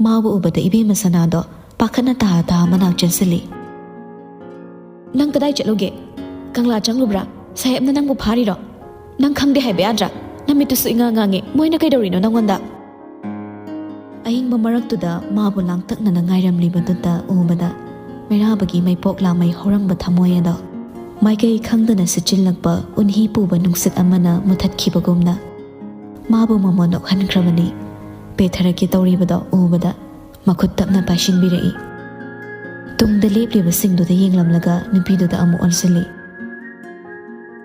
ꯃꯥꯕꯨ ꯎꯕꯗ ꯏꯕꯦꯝꯃ ꯁꯅꯥꯗꯣ ꯄꯥꯈꯠꯅ ꯇꯍꯥ ꯇꯍꯥ ꯃꯅꯥꯛ ꯆꯦꯟꯁꯤꯜꯂꯤ꯫ "ꯅꯪ ꯀꯗꯥꯏ ꯆꯠꯂꯨꯒꯦ? ꯀꯪꯂꯥ ꯆꯪꯂꯨꯕ꯭ꯔꯥ? ꯁꯥꯍꯦꯕꯅ ꯅꯪꯕꯨ ꯐꯥꯔꯤꯔꯣ? ꯅꯪ ꯈꯪꯗꯦ ꯍꯥꯏꯕ ꯌꯥꯗ꯭ꯔꯥ? ꯅꯃꯤꯠꯇꯨꯁꯨ ꯏꯉꯥ ꯉꯥꯡꯉꯦ꯫ ꯃꯣꯏꯅ ꯀꯩꯗꯧꯔꯤꯅꯣ ꯅꯪꯉꯣꯟꯗ?" ꯑꯏꯪꯕ ꯃꯔꯛꯇꯨꯗ ꯃꯥꯕꯨ ꯂꯥꯡꯇꯛꯅꯅ ꯉꯥꯏꯔꯝꯂꯤꯕꯗꯨꯗ ꯎꯕꯗ ꯃꯩꯔꯥꯕꯒꯤ ꯃꯩꯄꯣꯛ ꯂꯥꯃꯩ ꯍꯧꯔꯝꯕ ꯊꯃꯣꯏ ꯑꯗꯣ ꯃꯥꯏꯀꯩ ꯈꯪꯗꯅ ꯁꯤꯠꯆꯤꯜꯂꯛꯄ ꯎꯟꯍꯤ ꯄꯨꯕ ꯅꯨꯡꯁꯤꯠ ꯑꯃꯅ ꯃꯨꯊꯠꯈꯤꯕꯒꯨꯝꯅ ꯃꯥꯕꯨ ꯃꯃꯣꯟ ꯅꯣꯛꯍꯟꯈ꯭ꯔꯕꯅꯤ꯫ ꯄꯦꯊꯔꯛꯀꯦ ꯇꯧꯔꯤꯕꯗꯣ ꯎꯕꯗ ꯃꯈꯨꯠ ꯇꯞꯅ ꯄꯥꯏꯁꯤꯟꯕꯤꯔꯛꯏ꯫ ꯇꯨꯡꯗ ꯂꯦꯞꯂꯤꯕꯁꯤꯡꯗꯨꯗ ꯌꯦꯡꯂꯝꯂꯒ ꯅꯨꯄꯤꯗꯨꯗ ꯑꯃꯨꯛ ꯑꯣꯟꯁꯤꯜꯂꯤ꯫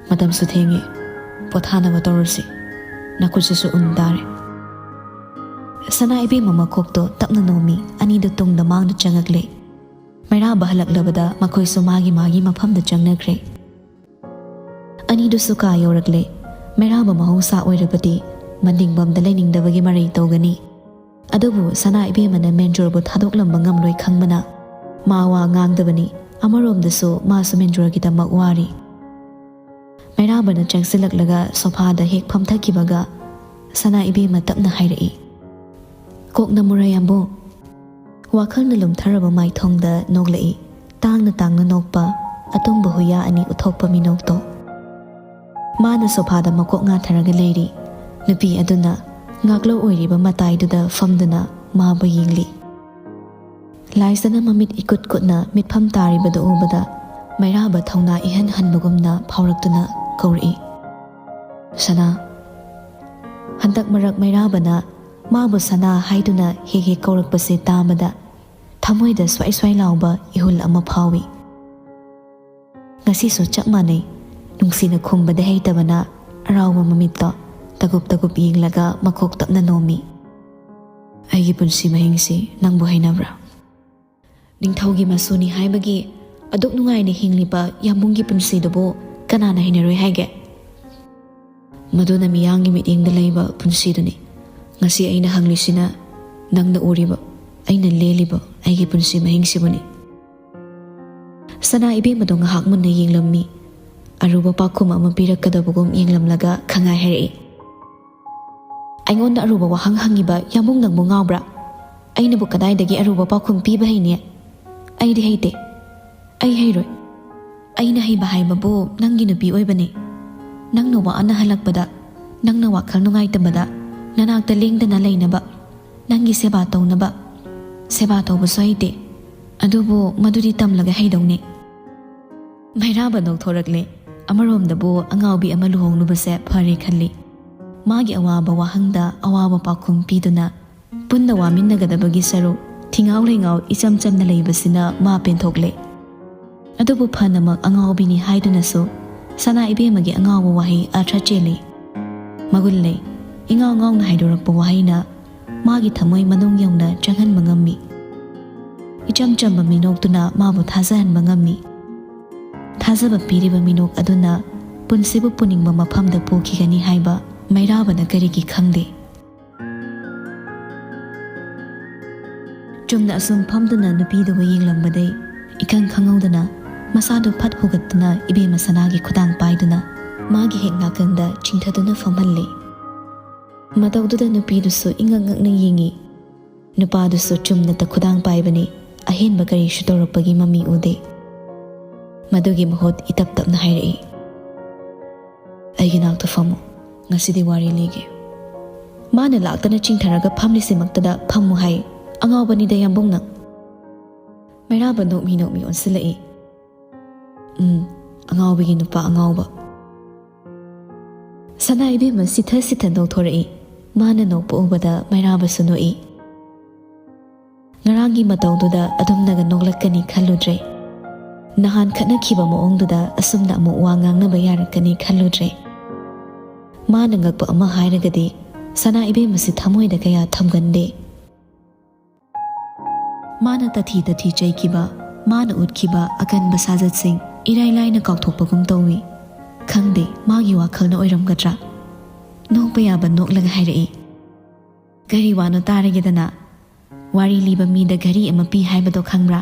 "ꯃꯇꯝꯁꯨ ꯊꯦꯡꯉꯦ, ꯄꯣꯊꯥꯅꯕ ꯇꯧꯔꯁꯤ꯫ ꯅꯈꯨꯠꯁꯤꯁꯨ ꯎꯟ ꯇꯥꯔꯦ꯫" ꯁꯅꯥ ꯏꯕꯦꯝꯃ ꯃꯀꯣꯛꯇꯣ ꯇꯞꯅ ꯅꯣꯝꯃꯤ꯫ ꯑꯅꯤꯗꯨ ꯇꯨꯡꯗ ꯃꯥꯡꯗ ꯆꯪꯉꯛꯂꯦ꯫ ꯃꯩꯔꯥꯕ ꯍꯜꯂꯛꯂꯕꯗ ꯃꯈꯣꯏꯁꯨ ꯃꯥꯒꯤ ꯃꯥꯒꯤ ꯃꯐꯝꯗ ꯆꯪꯅꯈ꯭ꯔꯦ꯫ ꯑꯅꯤꯗꯨꯁꯨ ꯀꯥ ꯌꯧꯔꯛꯂꯦ꯫ ꯃꯩꯔꯥꯕ ꯃꯍꯧꯁꯥ ꯑꯣꯏꯔꯕꯗꯤ ꯃꯅꯤꯡꯕꯝꯗ ꯂꯩꯅꯤꯡꯗꯕꯒꯤ ꯃꯔꯩ ꯇꯧꯒꯅꯤ꯫ ꯑꯗꯨꯕꯨ ꯁꯅꯥ ꯏꯕꯦꯝꯃꯅ ꯃꯦꯟꯖꯣꯔꯕꯨ ꯊꯥꯗꯣꯛꯂꯝꯕ ꯉꯝꯂꯣꯏ ꯈꯪꯕꯅ ꯃꯥ ꯋꯥ ꯉꯥꯡꯗꯕꯅꯤ꯫ ꯑꯃꯔꯣꯝꯗꯁꯨ ꯃꯥꯁꯨ ꯃꯦꯟꯖꯣꯔꯒꯤꯗꯃꯛ ꯋꯥꯔꯤ꯫ ꯃꯩꯔꯥꯕꯅ ꯆꯪꯁꯤꯜꯂꯛꯂꯒ ꯁꯣꯐꯥꯗ ꯍꯦꯛ ꯐꯝꯊꯈꯤꯕꯒ ꯁꯅꯥ ꯏꯕꯦꯝꯃ ꯇꯞꯅ ꯍꯥꯏꯔꯛꯏ, "ꯀꯣꯛꯅ ꯃꯨꯔ ꯌꯥꯝꯕꯨꯡ꯫" ꯋꯥꯈꯜꯅ ꯂꯨꯝꯊꯔꯕ ꯃꯥꯏꯊꯣꯡꯗ ꯅꯣꯛꯂꯛꯏ꯫ ꯇꯥꯡꯅ ꯇꯥꯡꯅ ꯅꯣꯛꯄ, ꯑꯇꯨꯝꯕ ꯍꯨꯏꯌꯥ ꯑꯅꯤ ꯎꯠꯊꯣꯛꯄ ꯃꯤꯅꯣꯛꯇꯣ꯫ ꯃꯥꯅ ꯁꯣꯐꯥꯗ ꯃꯀꯣꯛ ꯉꯥꯊꯔꯒ ꯂꯩꯔꯤ꯫ ꯅꯨꯄꯤ ꯑꯗꯨꯅ ꯉꯥꯛꯂꯧ ꯑꯣꯏꯔꯤꯕ ꯃꯇꯥꯏꯗꯨꯗ ꯐꯝꯗꯨꯅ ꯃꯥꯕꯨ ꯌꯦꯡꯂꯤ꯫ ꯂꯥꯏꯖꯅ ꯃꯃꯤꯠ ꯏꯀꯨꯠ ꯀꯨꯠꯅ ꯃꯤꯠꯐꯝ ꯇꯥꯔꯤꯕꯗꯨ ꯎꯕꯗ ꯃꯩꯔꯥꯕ ꯊꯧꯅꯥ ꯏꯍꯟ ꯍꯟꯕꯒꯨꯝꯅ ꯐꯥꯎꯔꯛꯇꯨꯅ ꯀꯧꯔꯛꯏ, "ꯁꯅꯥ꯫" ꯍꯟꯗꯛ ꯃꯔꯛ ꯃꯩꯔꯥꯕꯅ ꯃꯥꯕꯨ ꯁꯅꯥ ꯍꯥꯏꯗꯨꯅ ꯍꯦꯛ ꯍꯦꯛ ꯀꯧꯔꯛꯄꯁꯦ ꯇꯥꯕꯗ ꯊꯃꯣꯏꯗ ꯁ꯭ꯋꯥꯏ ꯁ꯭ꯋꯥꯏ ꯂꯥꯎꯕ ꯏꯍꯨꯜ ꯑꯃ ꯐꯥꯎꯏ꯫ ꯉꯁꯤꯁꯨ ꯆꯞ ꯃꯥꯟꯅꯩ꯫ ꯅꯨꯡꯁꯤꯅ ꯈꯨꯝꯕꯗꯤ ꯍꯩꯇꯕꯅ ꯑꯔꯥꯎꯕ ꯃꯃꯤꯠꯇꯣ ꯇꯒꯨꯞ ꯇꯒꯨꯞ ꯌꯦꯡꯂꯒ ꯃꯀꯣꯛ ꯇꯞꯅ ꯅꯣꯝꯃꯤ꯫ "ꯑꯩꯒꯤ ꯄꯨꯟꯁꯤ ꯃꯍꯤꯡꯁꯤ ꯅꯪꯕꯨ ꯍꯩꯅꯕ꯭ꯔꯥ? ꯅꯤꯡꯊꯧꯒꯤ ꯃꯆꯨꯅꯤ ꯍꯥꯏꯕꯒꯤ ꯑꯗꯨꯛ ꯅꯨꯡꯉꯥꯏꯅ ꯍꯤꯡꯂꯤꯕ ꯌꯥꯝꯕꯨꯡꯒꯤ ꯄꯨꯟꯁꯤꯗꯨꯕꯨ ꯀꯅꯥꯅ ꯍꯩꯅꯔꯣꯏ ꯍꯥꯏꯒꯦ? ꯃꯗꯨꯅ ꯃꯤꯌꯥꯝꯒꯤ ꯃꯤꯠꯌꯦꯡꯗ ꯂꯩꯕ ꯄꯨꯟꯁꯤꯗꯨꯅꯤ꯫ ꯉꯁꯤ ꯑꯩꯅ ꯍꯪꯂꯤꯁꯤꯅ ꯅꯪꯅ ꯎꯔꯤꯕ, ꯑꯩꯅ ꯂꯦꯜꯂꯤꯕ ꯑꯩꯒꯤ ꯄꯨꯟꯁꯤ ꯃꯍꯤꯡꯁꯤꯕꯨꯅꯤ꯫ ꯁꯅꯥ ꯏꯕꯦꯝꯃꯗꯣ ꯉꯥꯏꯍꯥꯛ ꯃꯨꯟꯅ ꯌꯦꯡꯂꯝꯃꯤ꯫ ꯑꯔꯨꯕ ꯄꯥꯎꯈꯨꯝ ꯑꯃ ꯄꯤꯔꯛꯀꯗꯕꯒꯨꯝ ꯌꯦꯡꯂꯝꯂꯒ ꯈꯪꯉꯥꯏ ꯍꯥꯏꯔꯛꯏ꯫ ꯑꯩꯉꯣꯟꯗ ꯑꯔꯨꯕ ꯋꯥꯍꯪ ꯍꯪꯉꯤꯕ ꯌꯥꯝꯕꯨꯡ ꯅꯪꯕꯨ ꯉꯥꯎꯕ꯭ꯔꯥ? ꯑꯩꯅꯕꯨ ꯀꯗꯥꯏꯗꯒꯤ ꯑꯔꯨꯕ ꯄꯥꯎꯈꯨꯝ ꯄꯤꯕ ꯍꯩꯅꯤ? ꯑꯩꯗꯤ ꯍꯩꯇꯦ꯫ ꯑꯩ ꯍꯩꯔꯣꯏ꯫ ꯑꯩꯅ ꯍꯩꯕ ꯍꯥꯏꯕꯕꯨ ꯅꯪꯒꯤ ꯅꯨꯄꯤ ꯑꯣꯏꯕꯅꯤ꯫ ꯅꯪꯅ ꯋꯥꯅ ꯍꯜꯂꯛꯄꯗ, ꯅꯪꯅ ꯋꯥꯈꯜ ꯅꯨꯡꯉꯥꯏꯇꯕꯗ ꯅꯅꯥꯛꯇ ꯂꯦꯡꯗꯅ ꯂꯩꯅꯕ, ꯅꯪꯒꯤ ꯁꯦꯕꯥ ꯇꯧꯅꯕ꯫ ꯁꯦꯕꯥ ꯇꯧꯕꯁꯨ ꯍꯩꯇꯦ꯫ ꯑꯗꯨꯕꯨ ꯃꯗꯨꯗꯤ ꯇꯝꯂꯒ ꯍꯩꯗꯧꯅꯤ꯫ ꯃꯩꯔꯥꯕ ꯅꯣꯛꯊꯣꯔꯛꯂꯦ꯫ ꯑꯃꯔꯣꯝꯗꯕꯨ ꯑꯉꯥꯎꯕꯤ ꯑꯃ ꯂꯨꯍꯣꯡꯂꯨꯕꯁꯦ ꯐꯔꯦ ꯈꯜꯂꯤ꯫ ꯃꯥꯒꯤ ꯑꯋꯥꯕ ꯋꯥꯍꯪꯗ ꯑꯋꯥꯕ ꯄꯥꯎꯈꯨꯝ ꯄꯤꯗꯨꯅ ꯄꯨꯟꯅ ꯋꯥꯃꯤꯟꯅꯒꯗꯕꯒꯤ ꯁꯔꯨꯛ ꯊꯤꯉꯥꯎ ꯂꯩꯉꯥꯎ ꯏꯆꯝ ꯆꯝꯅ ꯂꯩꯕꯁꯤꯅ ꯃꯥ ꯄꯦꯟꯊꯣꯛꯂꯦ꯫ ꯑꯗꯨꯕꯨ ꯐꯅꯃꯛ ꯑꯉꯥꯎꯕꯤꯅꯤ ꯍꯥꯏꯗꯨꯅꯁꯨ ꯁꯅꯥ ꯏꯕꯦꯝꯃꯒꯤ ꯑꯉꯥꯎꯕ ꯋꯥꯍꯩ ꯑꯔꯊ ꯆꯦꯜꯂꯤ꯫ ꯃꯒꯨꯟ ꯂꯩ, ꯏꯉꯥꯎ ꯉꯥꯎꯅ ꯍꯥꯏꯗꯣꯔꯛꯄ ꯋꯥꯍꯩꯅ ꯃꯥꯒꯤ ꯊꯃꯣꯏ ꯃꯅꯨꯡ ꯌꯧꯅ ꯆꯪꯍꯟꯕ ꯉꯝꯃꯤ꯫ ꯏꯆꯝ ꯆꯝꯕ ꯃꯤꯅꯣꯛꯇꯨꯅ ꯃꯥꯕꯨ ꯊꯥꯖꯍꯟꯕ ꯉꯝꯃꯤ꯫ ꯊꯥꯖꯕ ꯄꯤꯔꯤꯕ ꯃꯤꯅꯣꯛ ꯑꯗꯨꯅ ꯄꯨꯟꯁꯤꯕꯨ ꯄꯨꯅꯤꯡꯕ ꯃꯐꯝꯗ ꯄꯨꯈꯤꯒꯅꯤ ꯍꯥꯏꯕ ꯃꯩꯔꯥꯕꯅ ꯀꯔꯤꯒꯤ ꯈꯪꯗꯦ? ꯆꯨꯝꯅ ꯑꯁꯨꯝ ꯐꯝꯗꯨꯅ ꯅꯨꯄꯤꯗꯨꯕꯨ ꯌꯦꯡꯂꯝꯕꯗꯩ ꯏꯈꯪ ꯈꯪꯍꯧꯗꯅ ꯃꯁꯥꯗꯨ ꯐꯠ ꯍꯨꯒꯠꯇꯨꯅ ꯏꯕꯦꯝꯃ ꯁꯅꯥꯒꯤ ꯈꯨꯗꯥꯡ ꯄꯥꯏꯗꯨꯅ ꯃꯥꯒꯤ ꯍꯦꯛ ꯅꯥꯀꯟꯗ ꯆꯤꯡꯊꯗꯨꯅ ꯐꯝꯍꯜꯂꯦ꯫ ꯃꯇꯧꯗꯨꯗ ꯅꯨꯄꯤꯗꯨꯁꯨ ꯏꯉꯛ ꯉꯛꯅ ꯌꯦꯡꯉꯤ꯫ ꯅꯨꯄꯥꯗꯨꯁꯨ ꯆꯨꯝꯅꯇ ꯈꯨꯗꯥꯡ ꯄꯥꯏꯕꯅꯤ, ꯑꯍꯦꯟꯕ ꯀꯔꯤꯁꯨ ꯇꯧꯔꯛꯄꯒꯤ ꯃꯃꯤ ꯎꯗꯦ꯫ ꯃꯗꯨꯒꯤ ꯃꯍꯨꯠ ꯏꯇꯞ ꯇꯞꯅ ꯍꯥꯏꯔꯛꯏ, "ꯑꯩꯒꯤ ꯅꯥꯛꯇ ꯐꯝꯃꯨ, ꯉꯁꯤꯗꯤ ꯋꯥꯔꯤ ꯂꯤꯒꯦ꯫" ꯃꯥꯅ ꯂꯥꯛꯇꯅ ꯆꯤꯡꯊꯔꯒ ꯐꯝꯂꯤꯁꯤꯃꯛꯇꯗ ꯐꯝꯃꯨ ꯍꯥꯏ꯫ ꯑꯉꯥꯎꯕꯅꯤꯗ ꯌꯥꯝꯕꯨꯡꯅ꯫ ꯃꯩꯔꯥꯕ ꯅꯣꯛꯃꯤ ꯅꯣꯛꯃꯤ ꯑꯣꯟꯁꯤꯜꯂꯛꯏ꯫ "ꯎꯝ, ꯑꯉꯥꯎꯕꯤꯒꯤ ꯅꯨꯄꯥ ꯑꯉꯥꯎꯕ꯫" ꯁꯅꯥ ꯏꯕꯦꯝꯃ ꯁꯤꯊ ꯁꯤꯊ ꯅꯣꯛꯊꯣꯔꯛꯏ꯫ ꯃꯥꯅ ꯅꯣꯛꯄ ꯎꯕꯗ ꯃꯩꯔꯥꯕꯁꯨ ꯅꯣꯛꯏ꯫ ꯉꯔꯥꯡꯒꯤ ꯃꯇꯧꯗꯨꯗ ꯑꯗꯨꯝꯅꯒ ꯅꯣꯛꯂꯛꯀꯅꯤ ꯈꯜꯂꯨꯗ꯭ꯔꯦ꯫ ꯅꯍꯥꯟ ꯈꯠꯅꯈꯤꯕ ꯃꯑꯣꯡꯗꯨꯗ ꯑꯁꯨꯝꯅ ꯑꯃꯨꯛ ꯋꯥ ꯉꯥꯡꯅꯕ ꯌꯥꯔꯛꯀꯅꯤ ꯈꯜꯂꯨꯗ꯭ꯔꯦ꯫ ꯃꯥꯅ ꯉꯛꯄ ꯑꯃ ꯍꯥꯏꯔꯒꯗꯤ ꯁꯅꯥ ꯏꯕꯦꯝꯃꯁꯤ ꯊꯃꯣꯏꯗ ꯀꯌꯥ ꯊꯝꯒꯟꯗꯦ꯫ ꯃꯥꯅ ꯇꯊꯤ ꯇꯊꯤ ꯆꯩꯈꯤꯕ, ꯃꯥꯅ ꯎꯠꯈꯤꯕ ꯑꯀꯟꯕ ꯁꯥꯖꯠꯁꯤꯡ ꯏꯔꯥꯏ ꯂꯥꯏꯅ ꯀꯥꯎꯊꯣꯛꯄꯒꯨꯝ ꯇꯧꯏ꯫ ꯈꯪꯗꯦ, ꯃꯥꯒꯤ ꯋꯥꯈꯜꯅ ꯑꯣꯏꯔꯝꯒꯗ꯭ꯔꯥ? ꯅꯣꯛꯄ ꯌꯥꯕ ꯅꯣꯛꯂꯒ ꯍꯥꯏꯔꯛꯏ, "ꯀꯔꯤ ꯋꯥꯅꯣ ꯇꯥꯔꯒꯦꯗꯅ? ꯋꯥꯔꯤ ꯂꯤꯕ ꯃꯤꯗ ꯘꯔꯤ ꯑꯃ ꯄꯤ ꯍꯥꯏꯕꯗꯣ ꯈꯪꯕ꯭ꯔꯥ?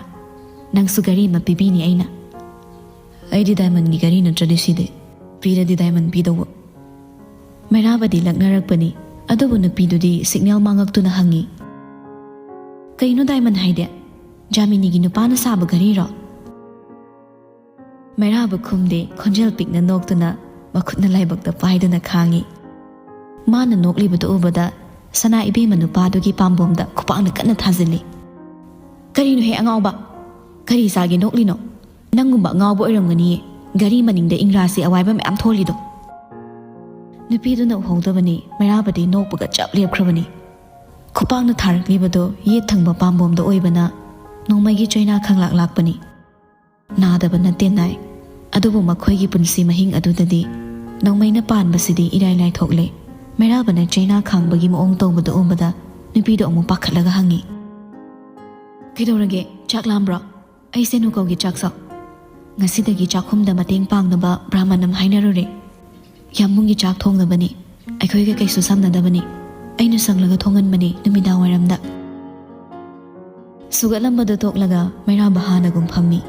ꯅꯪꯁꯨ ꯘꯔꯤ ꯑꯃ ꯄꯤꯕꯤꯅꯤ ꯑꯩꯅ꯫" "ꯑꯩꯗꯤ ꯗꯥꯏꯃꯟꯒꯤ ꯘꯔꯤ ꯅꯠꯇ꯭ꯔꯗꯤ ꯁꯤꯗꯦ꯫ ꯄꯤꯔꯗꯤ ꯗꯥꯏꯃꯟ ꯄꯤꯗꯧꯕ꯫" ꯃꯩꯔꯥꯕꯗꯤ ꯂꯛꯅꯔꯛꯄꯅꯤ꯫ ꯑꯗꯨꯕꯨ ꯅꯨꯄꯤꯗꯨꯗꯤ ꯁꯤꯒꯅꯦꯜ ꯃꯥꯡꯉꯛꯇꯨꯅ ꯍꯪꯉꯤ, "ꯀꯩꯅꯣ ꯗꯥꯏꯃꯟ ꯍꯥꯏꯗꯤ? ꯖꯥꯃꯤꯅꯤꯒꯤ ꯅꯨꯄꯥꯅ ꯁꯥꯕ ꯘꯔꯤꯔꯣ?" ꯃꯩꯔꯥꯕ ꯈꯨꯝꯗꯦ, ꯈꯣꯟꯖꯦꯜ ꯄꯤꯛꯅ ꯅꯣꯛꯇꯨꯅ ꯃꯈꯨꯠꯅ ꯂꯥꯏꯕꯛꯇ ꯄꯥꯏꯗꯨꯅ ꯈꯥꯡꯉꯤ꯫ ꯃꯥꯅ ꯅꯣꯛꯂꯤꯕꯗꯨ ꯎꯕꯗ ꯁꯅꯥ ꯏꯕꯦꯝꯃ ꯅꯨꯄꯥꯗꯨꯒꯤ ꯄꯥꯝꯕꯣꯝꯗ ꯈꯨꯄꯥꯛꯅ ꯀꯟꯅ ꯊꯥꯖꯤꯜꯂꯤ꯫ "ꯀꯔꯤꯅꯣꯍꯦ ꯑꯉꯥꯎꯕ? ꯀꯔꯤ ꯆꯥꯒꯦ ꯅꯣꯛꯂꯤꯅꯣ? ꯅꯪꯒꯨꯝꯕ ꯑꯉꯥꯎꯕ ꯑꯣꯏꯔꯝꯒꯅꯤꯌꯦ ꯘꯔꯤ ꯃꯅꯤꯡꯗ ꯏꯪꯒ꯭ꯔꯥꯖꯤ ꯑꯋꯥꯏꯕ ꯃꯌꯥꯝ ꯊꯣꯜꯂꯤꯗꯣ꯫" ꯅꯨꯄꯤꯗꯨꯅ ꯎꯍꯧꯗꯕꯅꯤ, ꯃꯩꯔꯥꯕꯗꯤ ꯅꯣꯛꯄꯒ ꯆꯞ ꯂꯦꯞꯈ꯭ꯔꯕꯅꯤ꯫ ꯈꯨꯄꯥꯛꯅ ꯊꯥꯔꯛꯂꯤꯕꯗꯣ ꯌꯦꯠ ꯊꯪꯕ ꯄꯥꯝꯕꯣꯝꯗ ꯑꯣꯏꯕꯅ ꯅꯣꯡꯃꯩꯒꯤ ꯆꯩꯅꯥ ꯈꯪꯂꯥꯛ ꯂꯥꯛꯄꯅꯤ꯫ ꯅꯥꯗꯕ ꯅꯠꯇꯦ ꯅꯥꯏ, ꯑꯗꯨꯕꯨ ꯃꯈꯣꯏꯒꯤ ꯄꯨꯟꯁꯤ ꯃꯍꯤꯡ ꯑꯗꯨꯗꯗꯤ ꯅꯣꯡꯃꯩꯅ ꯄꯥꯟꯕꯁꯤꯗꯤ ꯏꯔꯥꯏ ꯂꯥꯏꯊꯣꯛꯂꯦ꯫ ꯃꯩꯔꯥꯕꯅ ꯆꯩꯅꯥ ꯈꯥꯡꯕꯒꯤ ꯃꯑꯣꯡ ꯇꯧꯕꯗꯨ ꯎꯕꯗ ꯅꯨꯄꯤꯗꯣ ꯑꯃꯨꯛ ꯄꯥꯈꯠꯂꯒ ꯍꯪꯉꯤ, "ꯀꯩꯗꯧꯔꯒꯦ? ꯆꯥꯛ ꯂꯥꯝꯕ꯭ꯔꯣ? ꯑꯩ ꯁꯦꯅꯨꯀꯧꯒꯤ ꯆꯥꯛꯁꯣ꯫ ꯉꯁꯤꯗꯒꯤ ꯆꯥꯛꯈꯨꯝꯗ ꯃꯇꯦꯡ ꯄꯥꯡꯅꯕ ꯕ꯭ꯔꯥꯍꯃꯟ ꯑꯃ ꯍꯥꯏꯅꯔꯨꯔꯦ꯫ ꯌꯥꯝꯕꯨꯡꯒꯤ ꯆꯥꯛ ꯊꯣꯡꯅꯕꯅꯤ꯫ ꯑꯩꯈꯣꯏꯒ ꯀꯩꯁꯨ ꯁꯝꯅꯗꯕꯅꯤ꯫ ꯑꯩꯅ ꯁꯪꯂꯒ ꯊꯣꯡꯍꯟꯕꯅꯤ ꯅꯨꯃꯤꯗꯥꯡ ꯋꯥꯏꯔꯝꯗ꯫" ꯁꯨꯒꯠꯂꯝꯕꯗꯨ ꯇꯣꯛꯂꯒ ꯃꯩꯔꯥꯕ ꯍꯥꯟꯅꯒꯨꯝ ꯐꯝꯃꯤ꯫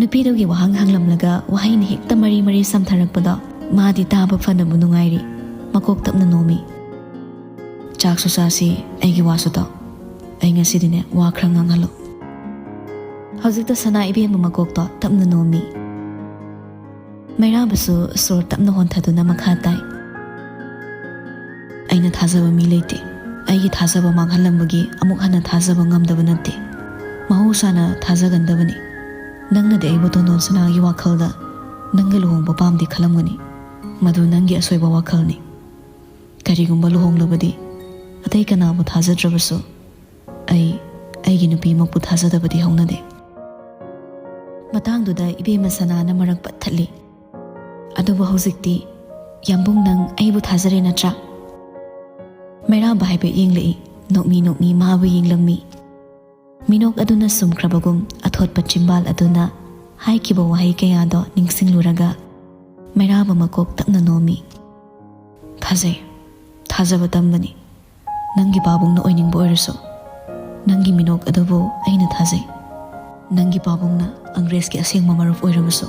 ꯅꯨꯄꯤꯗꯨꯒꯤ ꯋꯥꯍꯪ ꯍꯪꯂꯝꯂꯒ ꯋꯥꯍꯩꯅ ꯍꯦꯛꯇ ꯃꯔꯤ ꯃꯔꯤ ꯁꯝꯊꯔꯛꯄꯗꯣ ꯃꯥꯗꯤ ꯇꯥꯕ ꯐꯅꯕꯨ ꯅꯨꯡꯉꯥꯏꯔꯤ꯫ ꯃꯀꯣꯛ ꯇꯞꯅ ꯅꯣꯝꯃꯤ꯫ "ꯆꯥꯛꯁꯨ ꯆꯥꯁꯤ, ꯑꯩꯒꯤ ꯋꯥꯁꯨ ꯇꯥꯎ꯫ ꯑꯩ ꯉꯁꯤꯗꯤꯅꯦ ꯋꯥ ꯈꯔ ꯉꯥꯡꯍꯜꯂꯣ꯫" ꯍꯧꯖꯤꯛꯇ ꯁꯅꯥ ꯏꯕꯦꯝꯃ ꯃꯀꯣꯛꯇꯣ ꯇꯞꯅ ꯅꯣꯝꯃꯤ꯫ ꯃꯩꯔꯥꯕꯁꯨ ꯁꯣꯔ ꯇꯞꯅ ꯍꯣꯟꯊꯗꯨꯅ ꯃꯈꯥ ꯇꯥꯏ, "ꯑꯩꯅ ꯊꯥꯖꯕ ꯃꯤ ꯂꯩꯇꯦ꯫ ꯑꯩꯒꯤ ꯊꯥꯖꯕ ꯃꯥꯡꯍꯜꯂꯝꯕꯒꯤ ꯑꯃꯨꯛ ꯍꯟꯅ ꯊꯥꯖꯕ ꯉꯝꯗꯕ ꯅꯠꯇꯦ꯫ ꯃꯍꯧꯁꯥꯅ ꯊꯥꯖꯒꯟꯗꯕꯅꯤ꯫ ꯅꯪꯅꯗꯤ ꯑꯩꯕꯨ ꯇꯣꯟꯗꯣꯟ ꯁꯅꯥꯒꯤ ꯋꯥꯈꯜꯗ ꯅꯪꯒ ꯂꯨꯍꯣꯡꯕ ꯄꯥꯝꯗꯦ ꯈꯜꯂꯝꯒꯅꯤ꯫ ꯃꯗꯨ ꯅꯪꯒꯤ ꯑꯁꯣꯏꯕ ꯋꯥꯈꯜꯅꯤ꯫ ꯀꯔꯤꯒꯨꯝꯕ ꯂꯨꯍꯣꯡꯂꯕꯗꯤ ꯑꯇꯩ ꯀꯅꯥꯕꯨ ꯊꯥꯖꯗ꯭ꯔꯕꯁꯨ ꯑꯩ ꯑꯩꯒꯤ ꯅꯨꯄꯤꯃꯛꯄꯨ ꯊꯥꯖꯗꯕꯗꯤ ꯍꯧꯅꯗꯦ꯫" ꯃꯇꯥꯡꯗꯨꯗ ꯏꯕꯦꯝꯃ ꯁꯅꯥꯅ ꯃꯔꯛ ꯄꯠꯊꯠꯂꯤ꯫ "ꯑꯗꯨꯕꯨ ꯍꯧꯖꯤꯛꯇꯤ, ꯌꯥꯝꯕꯨꯡ, ꯅꯪ ꯑꯩꯕꯨ ꯊꯥꯖꯔꯦ ꯅꯠꯇ꯭ꯔꯥ?" ꯃꯩꯔꯥꯕ ꯍꯥꯏꯐꯦꯠ ꯌꯦꯡꯂꯛꯏ꯫ ꯅꯣꯛꯃꯤ ꯅꯣꯛꯃꯤ ꯃꯥꯕꯨ ꯌꯦꯡꯂꯝꯃꯤ꯫ ꯃꯤꯅꯣꯛ ꯑꯗꯨꯅ ꯁꯨꯝꯈ꯭ꯔꯕꯒꯨꯝ ꯑꯊꯣ- ꯊꯣꯠꯄ ꯆꯤꯝꯕꯥꯜ ꯑꯗꯨꯅ ꯍꯥꯏꯈꯤꯕ ꯋꯥꯍꯩ ꯀꯌꯥꯗꯣ ꯅꯤꯡꯁꯤꯡꯂꯨꯔꯒ ꯃꯩꯔꯥꯕ ꯃꯀꯣꯛ ꯇꯞꯅ ꯅꯣꯝꯃꯤ꯫ "ꯊꯥꯖꯩ, ꯊꯥꯖꯕ ꯇꯝꯕꯅꯤ꯫ ꯅꯪꯒꯤ ꯄꯥꯕꯨꯡꯅ ꯑꯣꯏꯅꯤꯡꯕ ꯑꯣꯏꯔꯁꯨ, ꯅꯪꯒꯤ ꯃꯤꯅꯣꯛ ꯑꯗꯨꯕꯨ ꯑꯩꯅ ꯊꯥꯖꯩ꯫ ꯅꯪꯒꯤ ꯄꯥꯕꯨꯡꯅ ꯑꯪꯒ꯭ꯔꯦꯖꯀꯤ ꯑꯁꯦꯡꯕ ꯃꯔꯨꯞ ꯑꯣꯏꯔꯕꯁꯨ,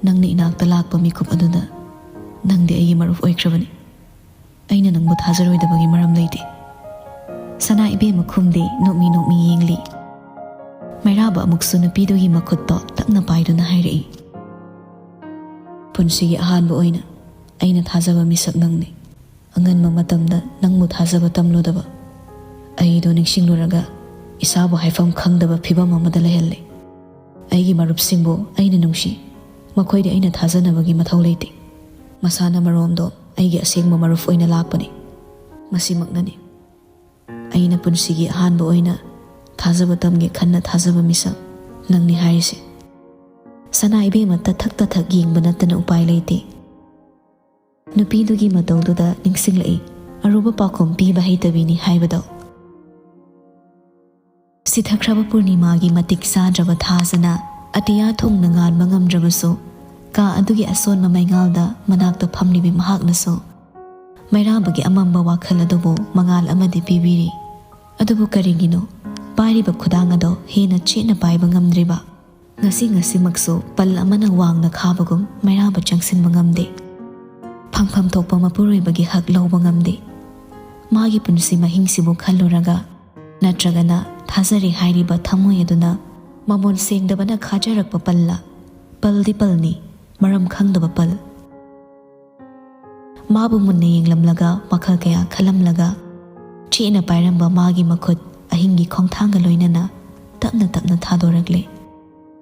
ꯅꯪꯅ ꯏꯅꯥꯛꯇ ꯂꯥꯛꯄ ꯃꯤꯀꯨꯞ ꯑꯗꯨꯗ ꯅꯪꯗꯤ ꯑꯩꯒꯤ ꯃꯔꯨꯞ ꯑꯣꯏꯈ꯭ꯔꯕꯅꯤ꯫ ꯑꯩꯅ ꯅꯪꯕꯨ ꯊꯥꯖꯔꯣꯏꯗꯕꯒꯤ ꯃꯔꯝ ꯂꯩꯇꯦ꯫" ꯁꯅꯥ ꯏꯕꯦꯝꯃ ꯈꯨꯝꯗꯦ, ꯅꯣꯛꯃꯤ ꯅꯣꯛꯃꯤ ꯌꯦꯡꯂꯤ꯫ ꯃꯩꯔꯥꯕ ꯑꯃꯨꯛꯁꯨ ꯅꯨꯄꯤꯗꯨꯒꯤ ꯃꯈꯨꯠꯇꯣ ꯇꯞꯅ ꯄꯥꯏꯗꯨꯅ ꯍꯥꯏꯔꯛꯏ, "ꯄꯨꯟꯁꯤꯒꯤ ꯑꯍꯥꯟꯕ ꯑꯣꯏꯅ ꯑꯩꯅ ꯊꯥꯖꯕ ꯃꯤꯁꯛ ꯅꯪꯅꯤ꯫ ꯑꯉꯟꯕ ꯃꯇꯝꯗ ꯅꯪꯕꯨ ꯊꯥꯖꯕ ꯇꯝꯂꯨꯗꯕ ꯑꯩꯗꯣ ꯅꯤꯡꯁꯤꯡꯂꯨꯔꯒ ꯏꯁꯥꯕꯨ ꯍꯥꯏꯐꯝ ꯈꯪꯗꯕ ꯐꯤꯕꯝ ꯑꯃꯗ ꯂꯩꯍꯜꯂꯦ꯫ ꯑꯩꯒꯤ ꯃꯔꯨꯞꯁꯤꯡꯕꯨ ꯑꯩꯅ ꯅꯨꯡꯁꯤ꯫ ꯃꯈꯣꯏꯗꯤ ꯑꯩꯅ ꯊꯥꯖꯅꯕꯒꯤ ꯃꯊꯧ ꯂꯩꯇꯦ꯫ ꯃꯁꯥꯅ ꯃꯔꯣꯝꯗꯣ ꯑꯩꯒꯤ ꯑꯁꯦꯡꯕ ꯃꯔꯨꯞ ꯑꯣꯏꯅ ꯂꯥꯛꯄꯅꯤ꯫ ꯃꯁꯤꯃꯛꯅꯅꯤ ꯑꯩꯅ ꯄꯨꯟꯁꯤꯒꯤ ꯑꯍꯥꯟꯕ ꯑꯣꯏꯅ ꯊꯥꯖꯕ ꯇꯝꯒꯦ ꯈꯟꯅ ꯊꯥꯖꯕ ꯃꯤꯁꯛ ꯅꯪꯅꯤ ꯍꯥꯏꯔꯤꯁꯦ꯫" ꯁꯅꯥ ꯏꯕꯦꯝꯃ ꯇꯊꯛ ꯇꯊꯛ ꯌꯦꯡꯕ ꯅꯠꯇꯅ ꯎꯄꯥꯏ ꯂꯩꯇꯦ꯫ ꯅꯨꯄꯤꯗꯨꯒꯤ ꯃꯇꯧꯗꯨꯗ ꯅꯤꯡꯁꯤꯡꯂꯛꯏ, ꯑꯔꯨꯕ ꯄꯥꯎꯈꯨꯝ ꯄꯤꯕ ꯍꯩꯇꯕꯤꯅꯤ ꯍꯥꯏꯕꯗꯣ꯫ ꯁꯤꯊꯈ꯭ꯔꯕ ꯄꯨꯔꯅꯤꯃꯥꯒꯤ ꯃꯇꯤꯛ ꯆꯥꯗ꯭ꯔꯕ ꯊꯥꯖꯅ ꯑꯇꯤꯌꯥ ꯊꯨꯡꯅ ꯉꯥꯟꯕ ꯉꯝꯗ꯭ꯔꯕꯁꯨ, ꯀꯥ ꯑꯗꯨꯒꯤ ꯑꯁꯣꯟꯕ ꯃꯩꯉꯥꯜꯗ ꯃꯅꯥꯛꯇ ꯐꯝꯂꯤꯕꯤ ꯃꯍꯥꯛꯅꯁꯨ ꯃꯩꯔꯥꯕꯒꯤ ꯑꯃꯝꯕ ꯋꯥꯈꯜ ꯑꯗꯨꯕꯨ ꯃꯉꯥꯜ ꯑꯃꯗꯤ ꯄꯤꯕꯤꯔꯤ꯫ ꯑꯗꯨꯕꯨ ꯀꯔꯤꯒꯤꯅꯣ ꯄꯥꯏꯔꯤꯕ ꯈꯨꯗꯥꯡ ꯑꯗꯣ ꯍꯦꯟꯅ ꯆꯦꯠꯅ ꯄꯥꯏꯕ ꯉꯝꯗ꯭ꯔꯤꯕ? ꯉꯁꯤ ꯉꯁꯤꯃꯛꯁꯨ ꯄꯜ ꯑꯃꯅ ꯋꯥꯡꯅ ꯈꯥꯕꯒꯨꯝ ꯃꯩꯔꯥꯕ ꯆꯪꯁꯤꯟꯕ ꯉꯝꯗꯦ꯫ ꯐꯪꯐꯝ ꯊꯣꯛꯄ ꯃꯄꯨꯔꯣꯏꯕꯒꯤ ꯍꯛ ꯂꯧꯕ ꯉꯝꯗꯦ꯫ ꯃꯥꯒꯤ ꯄꯨꯟꯁꯤ ꯃꯍꯤꯡꯁꯤꯕꯨ ꯈꯜꯂꯨꯔꯒ, ꯅꯠꯇ꯭ꯔꯒꯅ ꯊꯥꯖꯔꯦ ꯍꯥꯏꯔꯤꯕ ꯊꯃꯣꯏ ꯑꯗꯨꯅ ꯃꯃꯣꯟ ꯁꯦꯡꯗꯕꯅ ꯈꯥꯖꯔꯛꯄ ꯄꯜꯂ? ꯄꯜꯗꯤ ꯄꯜꯅꯤ, ꯃꯔꯝ ꯈꯪꯗꯕ ꯄꯜ꯫ ꯃꯥꯕꯨ ꯃꯨꯟꯅ ꯌꯦꯡꯂꯝꯂꯒ, ꯋꯥꯈꯜ ꯀꯌꯥ ꯈꯜꯂꯝꯂꯒ, ꯆꯦꯠꯅ ꯄꯥꯏꯔꯝꯕ ꯃꯥꯒꯤ ꯃꯈꯨꯠ ꯑꯍꯤꯡꯒꯤ ꯈꯣꯡꯊꯥꯡꯒ ꯂꯣꯏꯅꯅ ꯇꯞꯅ ꯇꯞꯅ ꯊꯥꯗꯣꯔꯛꯂꯦ꯫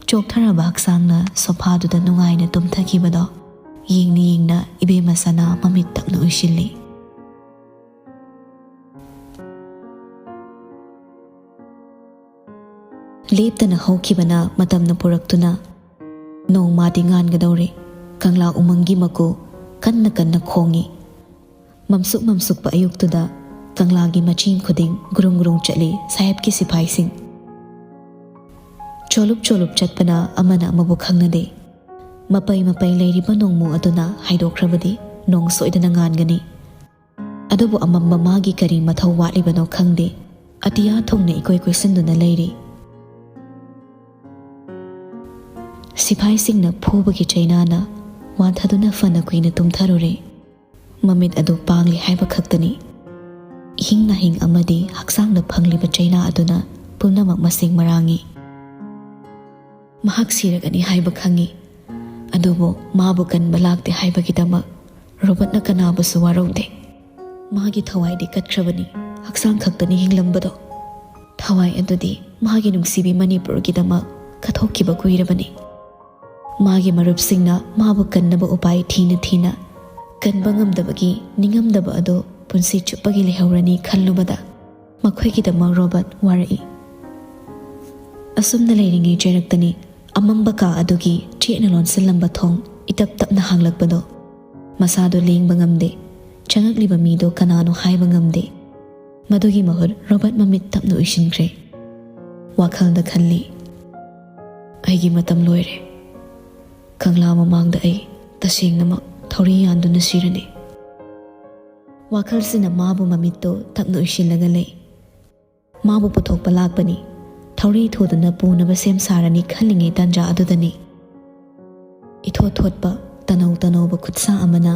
ꯆꯣꯛꯊꯔꯕ ꯍꯛꯆꯥꯡꯅ ꯁꯣꯐꯥꯗꯨꯗ ꯅꯨꯡꯉꯥꯏꯅ ꯇꯨꯝꯊꯈꯤꯕꯗꯣ ꯌꯦꯡꯅ ꯌꯦꯡꯅ ꯏꯕꯦꯝꯃ ꯁꯅꯥ ꯃꯃꯤꯠ ꯇꯞꯅ ꯎꯏꯁꯤꯜꯂꯤ꯫ ꯂꯦꯞꯇꯅ ꯍꯧꯈꯤꯕꯅ ꯃꯇꯝꯅ ꯄꯨꯔꯛꯇꯨꯅ ꯅꯣꯡꯃꯗꯤ ꯉꯥꯟꯒꯗꯧꯔꯦ꯫ ꯀꯪꯂꯥ ꯎꯃꯪꯒꯤ ꯃꯀꯨ ꯀꯟꯅ ꯀꯟꯅ ꯈꯣꯡꯏ꯫ ꯃꯝꯁꯨꯛ ꯃꯝꯁꯨꯛꯄ ꯑꯌꯨꯛꯇꯨꯗ ꯀꯪꯂꯥꯒꯤ ꯃꯆꯤꯟ ꯈꯨꯗꯤꯡ ꯒꯨꯔꯨꯡ ꯒꯨꯔꯨꯡ ꯆꯠꯂꯤ ꯁꯥꯍꯦꯕꯀꯤ ꯁꯤꯐꯥꯏꯁꯤꯡ꯫ ꯆꯣꯂꯨꯞ ꯆꯣꯂꯨꯞ ꯆꯠꯄꯅ ꯑꯃꯅ ꯑꯃꯕꯨ ꯈꯪꯅꯗꯦ꯫ ꯃꯄꯩ ꯃꯄꯩ ꯂꯩꯔꯤꯕ ꯅꯣꯡꯃꯨ ꯑꯗꯨꯅ ꯍꯥꯏꯗꯣꯛꯈ꯭ꯔꯕꯗꯤ ꯅꯣꯡ ꯁꯣꯏꯗꯅ ꯉꯥꯟꯒꯅꯤ꯫ ꯑꯗꯨꯕꯨ ꯑꯃꯝꯕ ꯃꯥꯒꯤ ꯀꯔꯤ ꯃꯊꯧ ꯋꯥꯠꯂꯤꯕꯅꯣ ꯈꯪꯗꯦ꯫ ꯑꯇꯤꯌꯥ ꯊꯣꯡꯅ ꯏꯀꯣꯏ ꯀꯣꯏꯁꯤꯟꯗꯨꯅ ꯂꯩꯔꯤ꯫ ꯁꯤꯐꯥꯏꯁꯤꯡꯅ ꯐꯨꯕꯒꯤ ꯆꯩꯅꯥꯅ ꯋꯥꯟꯊꯗꯨꯅ ꯐꯅ ꯀꯨꯏꯅ ꯇꯨꯝꯊꯔꯨꯔꯦ꯫ ꯃꯃꯤꯠ ꯑꯗꯨ ꯄꯥꯡꯂꯤ ꯍꯥꯏꯕ ꯈꯛꯇꯅꯤ꯫ ꯏꯍꯤꯡ ꯅꯥꯍꯤꯡ ꯑꯃꯗꯤ ꯍꯛꯆꯥꯡꯗ ꯐꯪꯂꯤꯕ ꯆꯩꯅꯥ ꯑꯗꯨꯅ ꯄꯨꯝꯅꯃꯛ ꯃꯁꯤꯡ ꯃꯔꯥꯡꯉꯤ꯫ ꯃꯍꯥꯛ ꯁꯤꯔꯒꯅꯤ ꯍꯥꯏꯕ ꯈꯪꯉꯤ꯫ ꯑꯗꯨꯕꯨ ꯃꯥꯕꯨ ꯀꯟꯕ ꯂꯥꯛꯇꯦ ꯍꯥꯏꯕꯒꯤꯗꯃꯛ ꯔꯣꯕꯔꯠꯅ ꯀꯅꯥꯕꯨꯁꯨ ꯋꯥꯔꯧꯗꯦ꯫ ꯃꯥꯒꯤ ꯊꯋꯥꯏꯗꯤ ꯀꯠꯈ꯭ꯔꯕꯅꯤ, ꯍꯛꯆꯥꯡ ꯈꯛꯇꯅꯤ ꯍꯤꯡꯂꯝꯕꯗꯣ꯫ ꯊꯋꯥꯏ ꯑꯗꯨꯗꯤ ꯃꯥꯒꯤ ꯅꯨꯡꯁꯤꯕꯤ ꯃꯅꯤꯄꯨꯔꯒꯤꯗꯃꯛ ꯀꯠꯊꯣꯛꯈꯤꯕ ꯀꯨꯏꯔꯕꯅꯤ꯫ ꯃꯥꯒꯤ ꯃꯔꯨꯞꯁꯤꯡꯅ ꯃꯥꯕꯨ ꯀꯟꯅꯕ ꯎꯄꯥꯏ ꯊꯤꯅ ꯊꯤꯅ ꯀꯟꯕ ꯉꯝꯗꯕꯒꯤ ꯅꯤꯡꯉꯝꯗꯕ ꯑꯗꯨ ꯄꯨꯟꯁꯤ ꯆꯨꯞꯄꯒꯤ ꯂꯩꯍꯧꯔꯅꯤ ꯈꯜꯂꯨꯕꯗ ꯃꯈꯣꯏꯒꯤꯗꯃꯛ ꯔꯣꯕꯔꯠ ꯋꯥꯔꯛꯏ꯫ ꯑꯁꯨꯝꯅ ꯂꯩꯔꯤꯉꯩ ꯆꯩꯔꯛꯇꯅꯤ ꯑꯃꯝꯕ ꯀꯥ ꯑꯗꯨꯒꯤ ꯆꯦꯠꯅ ꯂꯣꯟꯁꯤꯜꯂꯝꯕ ꯊꯣꯡ ꯏꯇꯞ ꯇꯞꯅ ꯍꯥꯡꯂꯛꯄꯗꯣ꯫ ꯃꯁꯥꯗꯣ ꯂꯦꯡꯕ ꯉꯝꯗꯦ꯫ ꯆꯪꯉꯛꯂꯤꯕ ꯃꯤꯗꯣ ꯀꯅꯥꯅꯣ ꯍꯥꯏꯕ ꯉꯝꯗꯦ꯫ ꯃꯗꯨꯒꯤ ꯃꯍꯨꯠ ꯔꯣꯕꯔꯠ ꯃꯃꯤꯠ ꯇꯞꯅ ꯎꯏꯁꯤꯟꯈ꯭ꯔꯦ꯫ ꯋꯥꯈꯜꯗ ꯈꯜꯂꯤ, "ꯑꯩꯒꯤ ꯃꯇꯝ ꯂꯣꯏꯔꯦ꯫ ꯀꯪꯂꯥ ꯃꯃꯥꯡꯗ ꯑꯩ ꯇꯁꯦꯡꯅꯃꯛ ꯊꯧꯔꯤ ꯌꯥꯟꯗꯨꯅ ꯁꯤꯔꯅꯤ"꯫ ꯋꯥꯈꯜꯁꯤꯅ ꯃꯥꯕꯨ ꯃꯃꯤꯠꯇꯨ ꯇꯞꯅ ꯎꯏꯁꯤꯜꯂꯒ ꯂꯩ꯫ ꯃꯥꯕꯨ ꯄꯨꯊꯣꯛꯄ ꯂꯥꯛꯄꯅꯤ꯫ ꯊꯧꯔꯤ ꯊꯨꯗꯨꯅ ꯄꯨꯅꯕ ꯁꯦꯝ ꯁꯥꯔꯅꯤ ꯈꯜꯂꯤꯉꯩ ꯇꯥꯟꯖꯥ ꯑꯗꯨꯗꯅꯤ ꯏꯊꯣꯠ ꯊꯣꯠꯄ ꯇꯅꯧ ꯇꯅꯧꯕ ꯈꯨꯠꯁꯥ ꯑꯃꯅ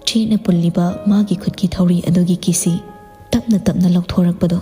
ꯆꯦꯠꯅ ꯄꯨꯜꯂꯤꯕ ꯃꯥꯒꯤ ꯈꯨꯠꯀꯤ ꯊꯧꯔꯤ ꯑꯗꯨꯒꯤ ꯀꯤꯁꯤ ꯇꯞꯅ ꯇꯞꯅ ꯂꯧꯊꯣꯔꯛꯄꯗꯣ꯫